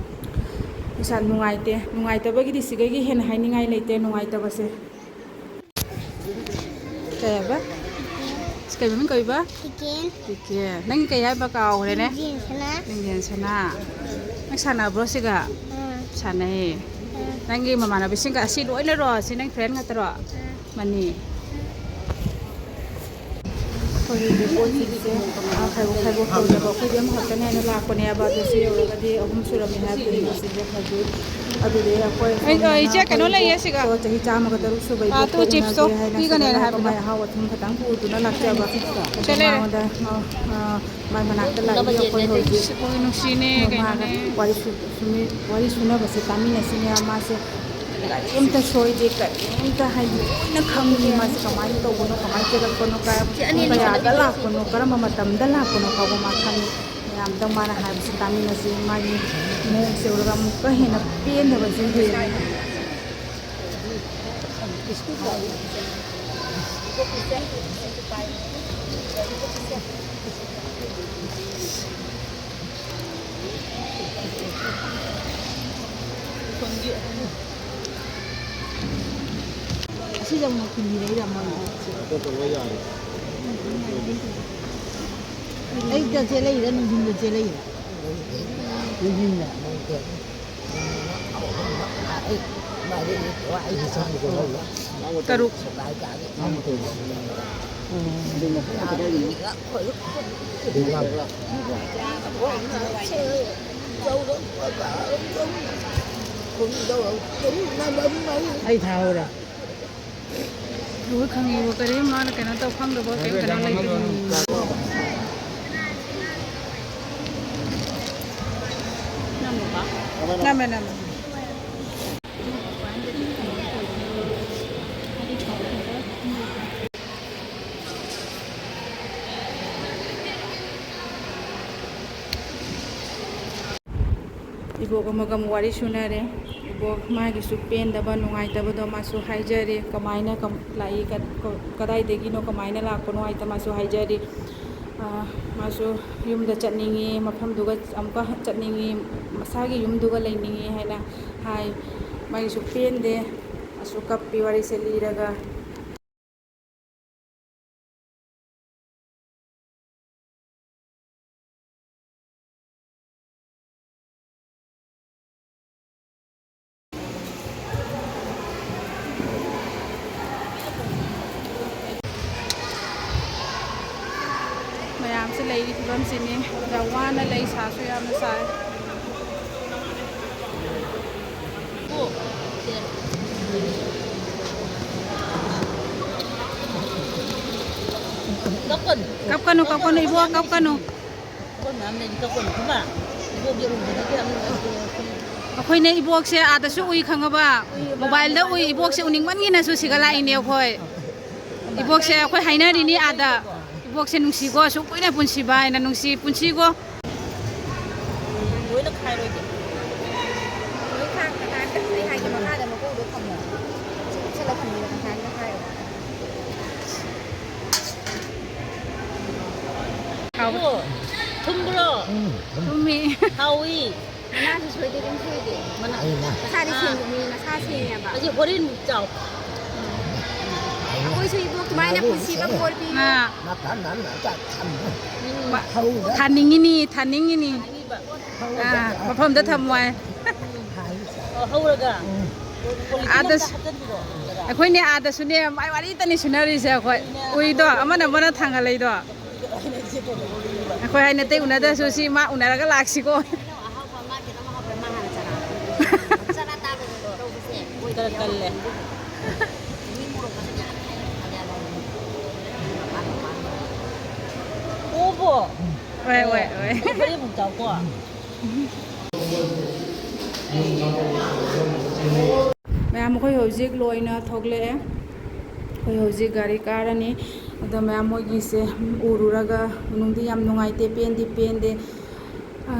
ꯏꯁꯥ ꯅꯨꯡꯉꯥꯏꯇꯦ꯫ ꯅꯨꯡꯉꯥꯏꯇꯕꯒꯤꯗꯤ ꯁꯤꯗꯒꯤ ꯍꯦꯟꯅ ꯍꯥꯏꯅꯤꯡꯉꯥꯏ ꯂꯩꯇꯦ, ꯅꯨꯡꯉꯥꯏꯇꯕꯁꯦ꯫ ꯀꯩ ꯍꯥꯏꯕ? ꯀꯩ ꯃꯃꯤꯡ ꯀꯧꯏꯕ? ꯇꯤꯀꯦꯟ꯫ ꯇꯤꯀꯦꯟ꯫ ꯅꯪ ꯀꯩ ꯍꯥꯏꯕ ꯀꯥꯎꯈ꯭ꯔꯦꯅꯦ? ꯂꯤꯡꯖꯦꯟ ꯁꯅꯥ꯫ ꯂꯤꯡꯖꯦꯟ ꯁꯅꯥ꯫ ꯅꯪ ꯁꯥꯟꯅꯕ꯭ꯔꯣ ꯁꯤꯒ? ꯑꯥ꯫ ꯁꯥꯟꯅꯩꯌꯦ꯫ ꯑꯥ꯫ ꯅꯪꯒꯤ ꯃꯃꯥꯟꯅꯕꯤꯁꯤꯡꯒ ꯑꯁꯤ ꯂꯣꯏꯅꯔꯣ? ꯑꯁꯤ ꯅꯪ ꯐ꯭ꯔꯦꯟ ꯉꯥꯛꯇꯔꯣ? ꯑꯥ꯫ ꯃꯅꯤ꯫ ꯑꯩꯈꯣꯏꯒꯤ ꯄꯣꯠꯁꯤꯡꯁꯦ, ꯑꯥ, ꯈꯥꯏꯕꯣꯛ ꯈꯥꯏꯕꯣꯛ ꯇꯧꯖꯕ ꯑꯩꯈꯣꯏꯗꯤ ꯑꯃꯈꯛꯇꯅꯦ ꯍꯥꯏꯅ ꯂꯥꯛꯄꯅꯦꯕ꯫ ꯑꯗꯨ ꯁꯤ ꯌꯧꯔꯒꯗꯤ ꯑꯍꯨꯝ ꯁꯨꯔꯝꯃꯦ ꯍꯥꯏꯕꯗꯨꯅꯤ꯫ ꯁꯤꯁꯦ ꯍꯧꯖꯤꯛ ꯑꯗꯨꯗꯤ ꯑꯩꯈꯣꯏ ꯑꯩ, ꯑ, ꯏꯆꯦ, ꯀꯩꯅꯣ ꯂꯩꯌꯦ ꯁꯤꯒ꯫ ꯁꯣꯝꯗꯅ ꯆꯍꯤ ꯆꯥꯝꯃꯒ ꯇꯔꯨꯛ ꯁꯨꯕ ꯑꯥ, ꯏꯕꯣꯛ ꯇꯨ ꯄꯣꯛ ꯆꯤꯞꯁꯇꯣ ꯎꯅꯒꯦ ꯍꯥꯏꯅ ꯄꯤꯒꯅꯦꯅ ꯁꯤꯗ ꯍꯥꯏꯕꯅꯦ꯫ ꯀꯃꯥꯏ ꯑꯍꯥꯎ ꯑꯊꯨꯝ ꯈꯇꯪ ꯄꯨꯗꯨꯅ ꯂꯥꯛꯆꯕ꯫ ꯁꯦ ꯂꯩꯔꯦ꯫ ꯃꯉꯣꯟꯗ, ꯑ, ꯑ, ꯃꯥꯏ ꯃꯅꯥꯛꯇ ꯂꯥꯛꯏ ꯑꯩꯈꯣꯏ ꯍꯧꯖꯤꯛ꯫ ꯏꯕꯣꯛ ꯅꯨꯡꯁꯤꯅꯦ, ꯃꯥꯒ ꯀꯩꯅꯣꯅꯦ꯫ ꯋꯥꯔꯤ ꯁꯨ-, ꯁꯨꯃꯤ-, ꯋꯥꯔꯤ ꯁꯨꯅꯕꯁꯦ ꯇꯥꯃꯤꯟꯅꯁꯤꯅꯦ꯫ ꯃꯥꯁꯦ ꯀꯔꯤꯝꯇ ꯁꯣꯏꯗꯦ, ꯀꯔꯤꯝꯇ ꯍꯥꯏꯗꯤ ꯂꯣꯏꯅ ꯈꯪꯉꯤ꯫ ꯃꯥꯁꯦ ꯀꯃꯥꯏꯅ ꯇꯧꯕꯅꯣ, ꯀꯃꯥꯏꯅ ꯆꯦꯜꯂꯛꯄꯅꯣ, ꯀꯥꯏ-, ꯄꯨꯡ ꯀꯌꯥꯗ ꯂꯥꯛꯄꯅꯣ, ꯀꯔꯝꯕ ꯃꯇꯝꯗ ꯂꯥꯛꯄꯅꯣ ꯐꯥꯎꯕ ꯃꯥ ꯈꯪꯉꯤ꯫ ꯃꯌꯥꯝꯗꯪ ꯃꯥꯅ ꯍꯥꯏꯕꯁꯤ ꯇꯥꯃꯤꯟꯅꯁꯤ꯫ ꯃꯥꯒꯤ ꯃꯑꯣꯡꯁꯦ ꯎꯔꯒ ꯑꯃꯨꯛꯀ ꯍꯦꯟꯅ ꯄꯦꯟꯗꯕꯁꯦ ꯍꯦꯜꯂꯦ꯫ ꯑꯁꯤꯗ ꯑꯃꯨꯛ ꯊꯤꯟꯕꯤꯔꯛꯏꯔꯥ ꯃꯣꯏ? ꯑꯌꯨꯛꯇ ꯆꯦꯜꯂꯛꯏꯔꯥ, ꯅꯨꯡꯊꯤꯟꯗ ꯆꯦꯜꯂꯛꯏꯔꯥ? ꯅꯨꯡꯊꯤꯟꯗ꯫ ꯇꯔꯨꯛ꯫ ꯑꯩ ꯊꯥꯍꯧꯔꯥ? ꯂꯣꯏ ꯈꯪꯉꯤꯕꯣ, ꯀꯔꯤꯝ ꯃꯥꯅ ꯀꯩꯅꯣ ꯇꯧ ꯈꯪꯗꯕ ꯀꯔꯤꯝ ꯀꯩꯅꯣ ꯂꯩꯇꯦ꯫ ꯅꯝꯃꯦ, ꯅꯝꯃꯦ꯫ ꯏꯕꯣꯛ ꯑꯃꯒ ꯑꯃꯨꯛ ꯋꯥꯔꯤ ꯁꯨꯅꯔꯦ꯫ ꯏꯕꯣꯛ ꯃꯥꯒꯤꯁꯨ ꯄꯦꯟꯗꯕ, ꯅꯨꯡꯉꯥꯏꯇꯕꯗꯣ ꯃꯥꯁꯨ ꯍꯥꯏꯖꯔꯦ, ꯀꯃꯥꯏꯅ ꯀꯝ-, ꯂꯥꯛꯏ, ꯀ-, ꯀ-, ꯀꯗꯥꯏꯗꯒꯤꯅꯣ, ꯀꯃꯥꯏꯅ ꯂꯥꯛꯄꯅꯣ ꯍꯥꯏꯗ ꯃꯥꯁꯨ ꯍꯥꯏꯖꯔꯦ꯫ ꯑ, ꯃꯥꯁꯨ ꯌꯨꯝꯗ ꯆꯠꯅꯤꯡꯉꯤ, ꯃꯐꯝꯗꯨꯒ ꯑꯃꯨꯛꯀ ꯆꯠꯅꯤꯡꯉꯤ, ꯃꯁꯥꯒꯤ ꯌꯨꯝꯗꯨꯒ ꯂꯩꯅꯤꯡꯉꯤ ꯍꯥꯏꯅ ꯍꯥꯏ꯫ ꯃꯥꯒꯤꯁꯨ ꯄꯦꯟꯗꯦ, ꯑꯁꯨꯛ ꯀꯞꯄꯤ ꯋꯥꯔꯤꯁꯦ ꯂꯤꯔꯒ꯫ ꯃꯌꯥꯝꯁꯦ ꯂꯩꯔꯤ ꯐꯤꯕꯝꯁꯤꯅꯤ꯫ ꯌꯥꯝ ꯋꯥꯅ ꯂꯩ, ꯁꯥꯁꯨ ꯌꯥꯝꯅ ꯁꯥꯏ꯫ ꯀꯞꯀꯅꯨ꯫ ꯀꯞꯀꯅꯨ, ꯀꯞꯀꯅꯨ, ꯏꯕꯣꯛ, ꯀꯞꯀꯅꯨ꯫ ꯑꯩꯈꯣꯏ ꯃꯌꯥꯝ ꯂꯩꯔꯤ, ꯀꯞꯀꯅꯨ, ꯈꯪꯉꯕ? ꯏꯕꯣꯛꯁꯦ ꯎꯕꯗꯒꯤ ꯑꯃꯨꯛ ꯑꯩꯁꯦ ꯑꯩꯈꯣꯏꯅꯦ, ꯏꯕꯣꯛꯁꯦ ꯑꯥꯗꯁꯨ ꯎꯏ, ꯈꯪꯉꯕ? ꯃꯣꯕꯥꯏꯜꯗ ꯎꯏ, ꯏꯕꯣꯛꯁꯦ ꯎꯅꯤꯡꯃꯟꯒꯤꯅꯁꯨ ꯁꯤꯒ ꯂꯥꯛꯏꯅꯦ ꯑꯩꯈꯣꯏ꯫ ꯏꯕꯣꯛꯁꯦ ꯑꯩꯈꯣꯏ ꯍꯥꯏꯅꯔꯤꯅꯤ ꯑꯥꯗ꯫ ꯏꯕꯣꯛꯁꯦ ꯅꯨꯡꯁꯤꯀꯣ, ꯑꯁꯨꯛ ꯀꯨꯏꯅ ꯄꯨꯟꯁꯤꯕ ꯍꯥꯏꯅ ꯅꯨꯡꯁꯤ, ꯄꯨꯟꯁꯤꯀꯣ꯫ ꯂꯣꯏꯅ ꯈꯥꯏꯔꯣꯏꯒꯦ꯫ ꯂꯣꯏ ꯈꯥꯛ-, ꯇꯪꯈꯥꯏ ꯑꯝꯇ ꯂꯩ ꯍꯥꯏꯒꯦ, ꯃꯈꯥꯗ ꯃꯀꯣꯛꯇꯣ ꯊꯝꯃꯣ꯫ ꯁꯤ ꯀꯨꯞꯁꯜꯂ ꯊꯝꯃꯣ, ꯇꯪꯈꯥꯏ ꯑꯝꯇ ꯈꯥꯏꯔꯣ꯫ ꯍꯥꯎꯕ꯭ꯔꯣ? ꯑꯣ, ꯊꯨꯝꯕ꯭ꯔꯣ? ꯎꯝ, ꯊꯨꯝ꯫ ꯊꯨꯝꯃꯤ꯫ ꯍꯥꯎꯏ꯫ ꯃꯅꯥꯁꯨ ꯁꯣꯏꯗꯦ, ꯑꯗꯨꯝ ꯁꯣꯏꯗꯦ꯫ ꯃꯅꯥ-, ꯑꯩꯅ ꯃꯁꯥꯗꯤ ꯑꯥ꯫ ꯁꯦꯡꯕꯅꯤ, ꯃꯁꯥ ꯁꯦꯡꯉꯦꯕ꯫ ꯑꯁꯤ ꯍꯣꯔꯦꯟ ꯆꯥꯎ꯫ ꯑꯩꯈꯣꯏꯁꯨ ꯏꯕꯣꯛ ꯑꯗꯨꯃꯥꯏꯅ ꯃꯔꯨ ꯄꯨꯟꯁꯤꯕ ꯁꯦ-, ꯕꯣꯔ ꯄꯤ꯫ ꯑꯥ꯫ ꯃꯐꯝ ꯑꯃꯗ ꯊꯝꯃꯨ꯫ ꯎꯝ꯫ ꯃ-, ꯍꯧꯔ-, ꯊꯥꯅꯤꯡꯉꯤꯅꯤ, ꯊꯥꯅꯤꯡꯉꯤꯅꯤ꯫ ꯑꯅꯤꯕ꯫ ꯍꯧꯔꯒ ꯑꯥ, ꯃꯐꯝꯗ ꯊꯝꯃꯣ ꯍꯥꯏ꯫ ꯍꯥꯏꯁꯦ꯫ ꯑꯣ, ꯍꯧꯔꯒ? ꯎꯝ꯫ ꯄꯣꯂꯤꯊꯤꯟ ꯑꯥꯗ ꯑꯝꯗ ꯁ-, ꯍꯥꯞꯆꯤꯟꯕꯤꯔꯣ꯫ ꯑꯩꯈꯣꯏꯅꯦ ꯑꯥꯗꯁꯨꯅꯦ ꯃꯥꯏ ꯋꯥꯔꯤꯇꯅꯤ ꯁꯨꯅꯔꯤꯁꯦ ꯑꯩꯈꯣꯏ꯫ ꯑꯗꯨꯅꯦ, ꯎꯏꯗꯣ, ꯑꯗꯣ ꯑꯃꯅ ꯑꯃꯅ ꯊꯥꯡꯒꯠꯂꯛꯏꯗꯣ꯫ ꯑꯩꯈꯣꯏ ꯍꯥꯏ ꯅꯠꯇꯦ, ꯎꯅꯗ꯭ꯔꯁꯨ ꯁꯤ ꯃꯥ ꯎꯅꯔꯒ ꯂꯥꯛꯁꯤꯀꯣ꯫ ꯈꯔ ꯀꯜꯂꯦ꯫ ꯑꯣꯕꯣ꯫ ꯍꯣꯏ, ꯍꯣꯏ, ꯍꯣꯏ꯫ ꯑꯩ ꯍꯣꯔꯦꯟ ꯑꯃꯨꯛ ꯆꯥꯎꯀꯣ꯫ ꯃꯌꯥꯝ, ꯑꯩꯈꯣꯏ ꯍꯧꯖꯤꯛ ꯂꯣꯏꯅ ꯊꯣꯛꯂꯛꯑꯦ꯫ ꯑꯩꯈꯣꯏ ꯍꯧꯖꯤꯛ ꯒꯥꯔꯤ ꯀꯥꯔꯅꯤ꯫ ꯑꯗꯣ ꯃꯌꯥꯝ, ꯃꯣꯏꯒꯤꯁꯦ ꯎꯔꯨꯔꯒ ꯅꯨꯡꯗꯤ ꯌꯥꯝ ꯅꯨꯡꯉꯥꯏꯇꯦ, ꯄꯦꯟꯗꯤ ꯄꯦꯟꯗꯦ꯫ ꯑ,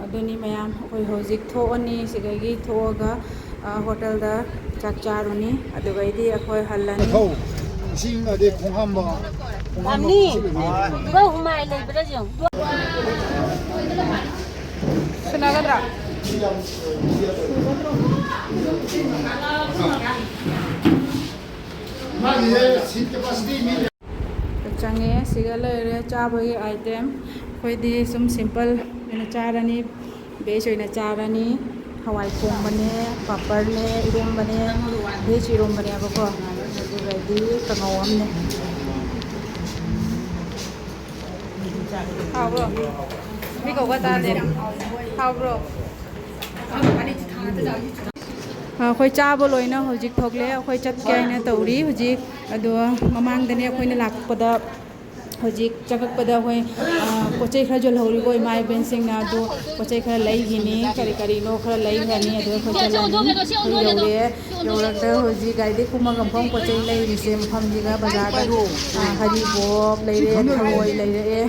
ꯑꯗꯨꯅꯤ ꯃꯌꯥꯝ, ꯑꯩꯈꯣꯏ ꯍꯧꯖꯤꯛ ꯊꯣꯛꯑꯅꯤ꯫ ꯁꯤꯗꯒꯤ ꯊꯣꯛꯑꯒ, ꯑ, ꯍꯣꯇꯦꯜꯗ ꯆꯥꯛ ꯆꯥꯔꯨꯅꯤ꯫ ꯑꯗꯨꯒꯩꯗꯤ ꯑꯩꯈꯣꯏ ꯍꯜꯂꯅꯤ꯫ ꯃꯊꯧ, ꯏꯁꯤꯡ ꯑꯗꯩ ꯈꯣꯡ ꯍꯥꯝꯕ, ꯈꯣꯡ ꯍꯥꯝꯕ ꯃꯥꯝꯅꯤ, ꯈꯣꯠꯆꯤꯟꯕ ꯂꯣꯏꯅ ꯂꯩꯔꯦ꯫ ꯑꯩꯈꯣꯏ ꯍꯨꯃꯥꯏ ꯂꯩꯕ꯭ꯔꯥ ꯌꯦꯡꯉꯨ꯫ ꯁꯨꯅꯒꯗ꯭ꯔꯥ? ꯃꯥꯒꯤꯁꯦ seat capacity ꯃꯤ ꯆꯪꯉꯦ꯫ ꯁꯤꯒ ꯂꯩꯔꯦ ꯆꯥꯕꯒꯤ item꯫ ꯑꯩꯈꯣꯏꯗꯤ ꯁꯨꯝ simple ꯑꯣꯏꯅ ꯆꯥꯔꯅꯤ, veg ꯑꯣꯏꯅ ꯆꯥꯔꯅꯤ꯫ ꯍꯋꯥꯏ ꯊꯣꯡꯕꯅꯦ, ꯄꯥꯄꯔꯅꯦ, ꯏꯔꯣꯝꯕꯅꯦ, veg ꯏꯔꯣꯝꯕꯅꯦꯕꯀꯣ, ꯑꯗꯨꯒꯗꯤ ꯀꯥꯡꯉꯧ ꯑꯃꯅꯦ꯫ ꯍꯥꯎꯕ꯭ꯔꯣ? ꯃꯤ ꯀꯧꯕ ꯇꯥꯗꯦ꯫ ꯍꯥꯎꯕ꯭ꯔꯣ? ꯑꯩꯈꯣꯏ ꯆꯥꯕ ꯂꯣꯏꯅ ꯍꯧꯖꯤꯛ ꯊꯣꯛꯂꯦ꯫ ꯑꯩꯈꯣꯏ ꯆꯠꯀꯦ ꯍꯥꯏꯅ ꯇꯧꯔꯤ ꯍꯧꯖꯤꯛ꯫ ꯑꯗꯣ ꯃꯃꯥꯡꯗꯅꯦ ꯑꯩꯈꯣꯏꯅ ꯂꯥꯛꯄꯗ, ꯍꯧꯖꯤꯛ ꯆꯪꯉꯛꯄꯗ ꯑꯩꯈꯣꯏ, ꯑ, ꯄꯣꯠ ꯆꯩ ꯈꯔ ꯌꯣꯜꯍꯧꯔꯤꯕ ꯏꯃꯥ ꯏꯕꯦꯟꯁꯤꯡꯅ, ꯑꯗꯨ ꯄꯣꯠ ꯆꯩ ꯈꯔ ꯂꯩꯈꯤꯅꯤ, ꯀꯔꯤ ꯀꯔꯤꯅꯣ ꯈꯔ ꯂꯩꯈ꯭ꯔꯅꯤ꯫ ꯑꯗꯨ ꯑꯩꯈꯣꯏ ꯆꯠꯂꯅꯤ꯫ ꯑꯩꯈꯣꯏ ꯌꯧꯔꯦ꯫ ꯌꯧꯔꯒ ꯍꯧꯖꯤꯛ ꯒꯥꯔꯤꯗꯒꯤ ꯀꯨꯝꯃꯒ ꯃꯐꯝ ꯄꯣꯠ ꯆꯩ ꯂꯩꯔꯤꯁꯦ ꯃꯐꯝꯁꯤꯒ ꯕꯖꯥꯔꯗ, ꯑ, ꯍꯔꯤꯕꯣꯞ ꯂꯩꯔꯦ, ꯊꯔꯣꯏ ꯂꯩꯔꯛꯑꯦ꯫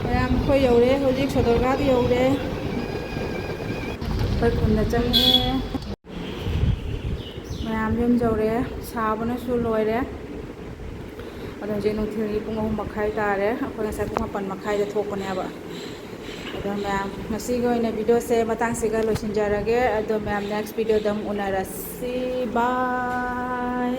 ꯃꯌꯥꯝ ꯑꯩꯈꯣꯏ ꯌꯧꯔꯦ, ꯍꯧꯖꯤꯛ ꯁꯣꯗꯔꯒꯥꯗ ꯌꯧꯔꯦ꯫ ꯑꯩꯈꯣꯏ ꯈꯨꯟꯗ ꯆꯪꯉꯦ꯫ ꯃꯌꯥꯝ ꯌꯨꯝ ꯌꯧꯔꯦ꯫ ꯁꯥꯕꯅꯁꯨ ꯂꯣꯏꯔꯦ꯫ ꯑꯗꯣ ꯍꯧꯖꯤꯛ ꯅꯨꯡꯊꯤꯜꯒꯤ ꯄꯨꯡ ꯑꯍꯨꯝ ꯃꯈꯥꯏ ꯇꯥꯔꯦ꯫ ꯑꯩꯈꯣꯏ ꯉꯁꯥꯏ ꯄꯨꯡ ꯃꯥꯄꯟ ꯃꯈꯥꯏꯗ ꯊꯣꯛꯄꯅꯦꯕ꯫ ꯑꯗꯣ ꯃꯌꯥꯝ, ꯉꯁꯤꯒꯤ ꯑꯣꯏꯅ ꯚꯤꯗꯤꯑꯣꯁꯦ ꯃꯇꯥꯡꯁꯤꯒ ꯂꯣꯏꯁꯤꯟꯖꯔꯒꯦ꯫ ꯑꯗꯣ ꯃꯌꯥꯝ, ꯅꯦꯛꯁ ꯚꯤꯗꯤꯑꯣꯗ ꯑꯃꯨꯛ ꯎꯅꯔꯁꯤ꯫ ꯕꯥꯏ꯫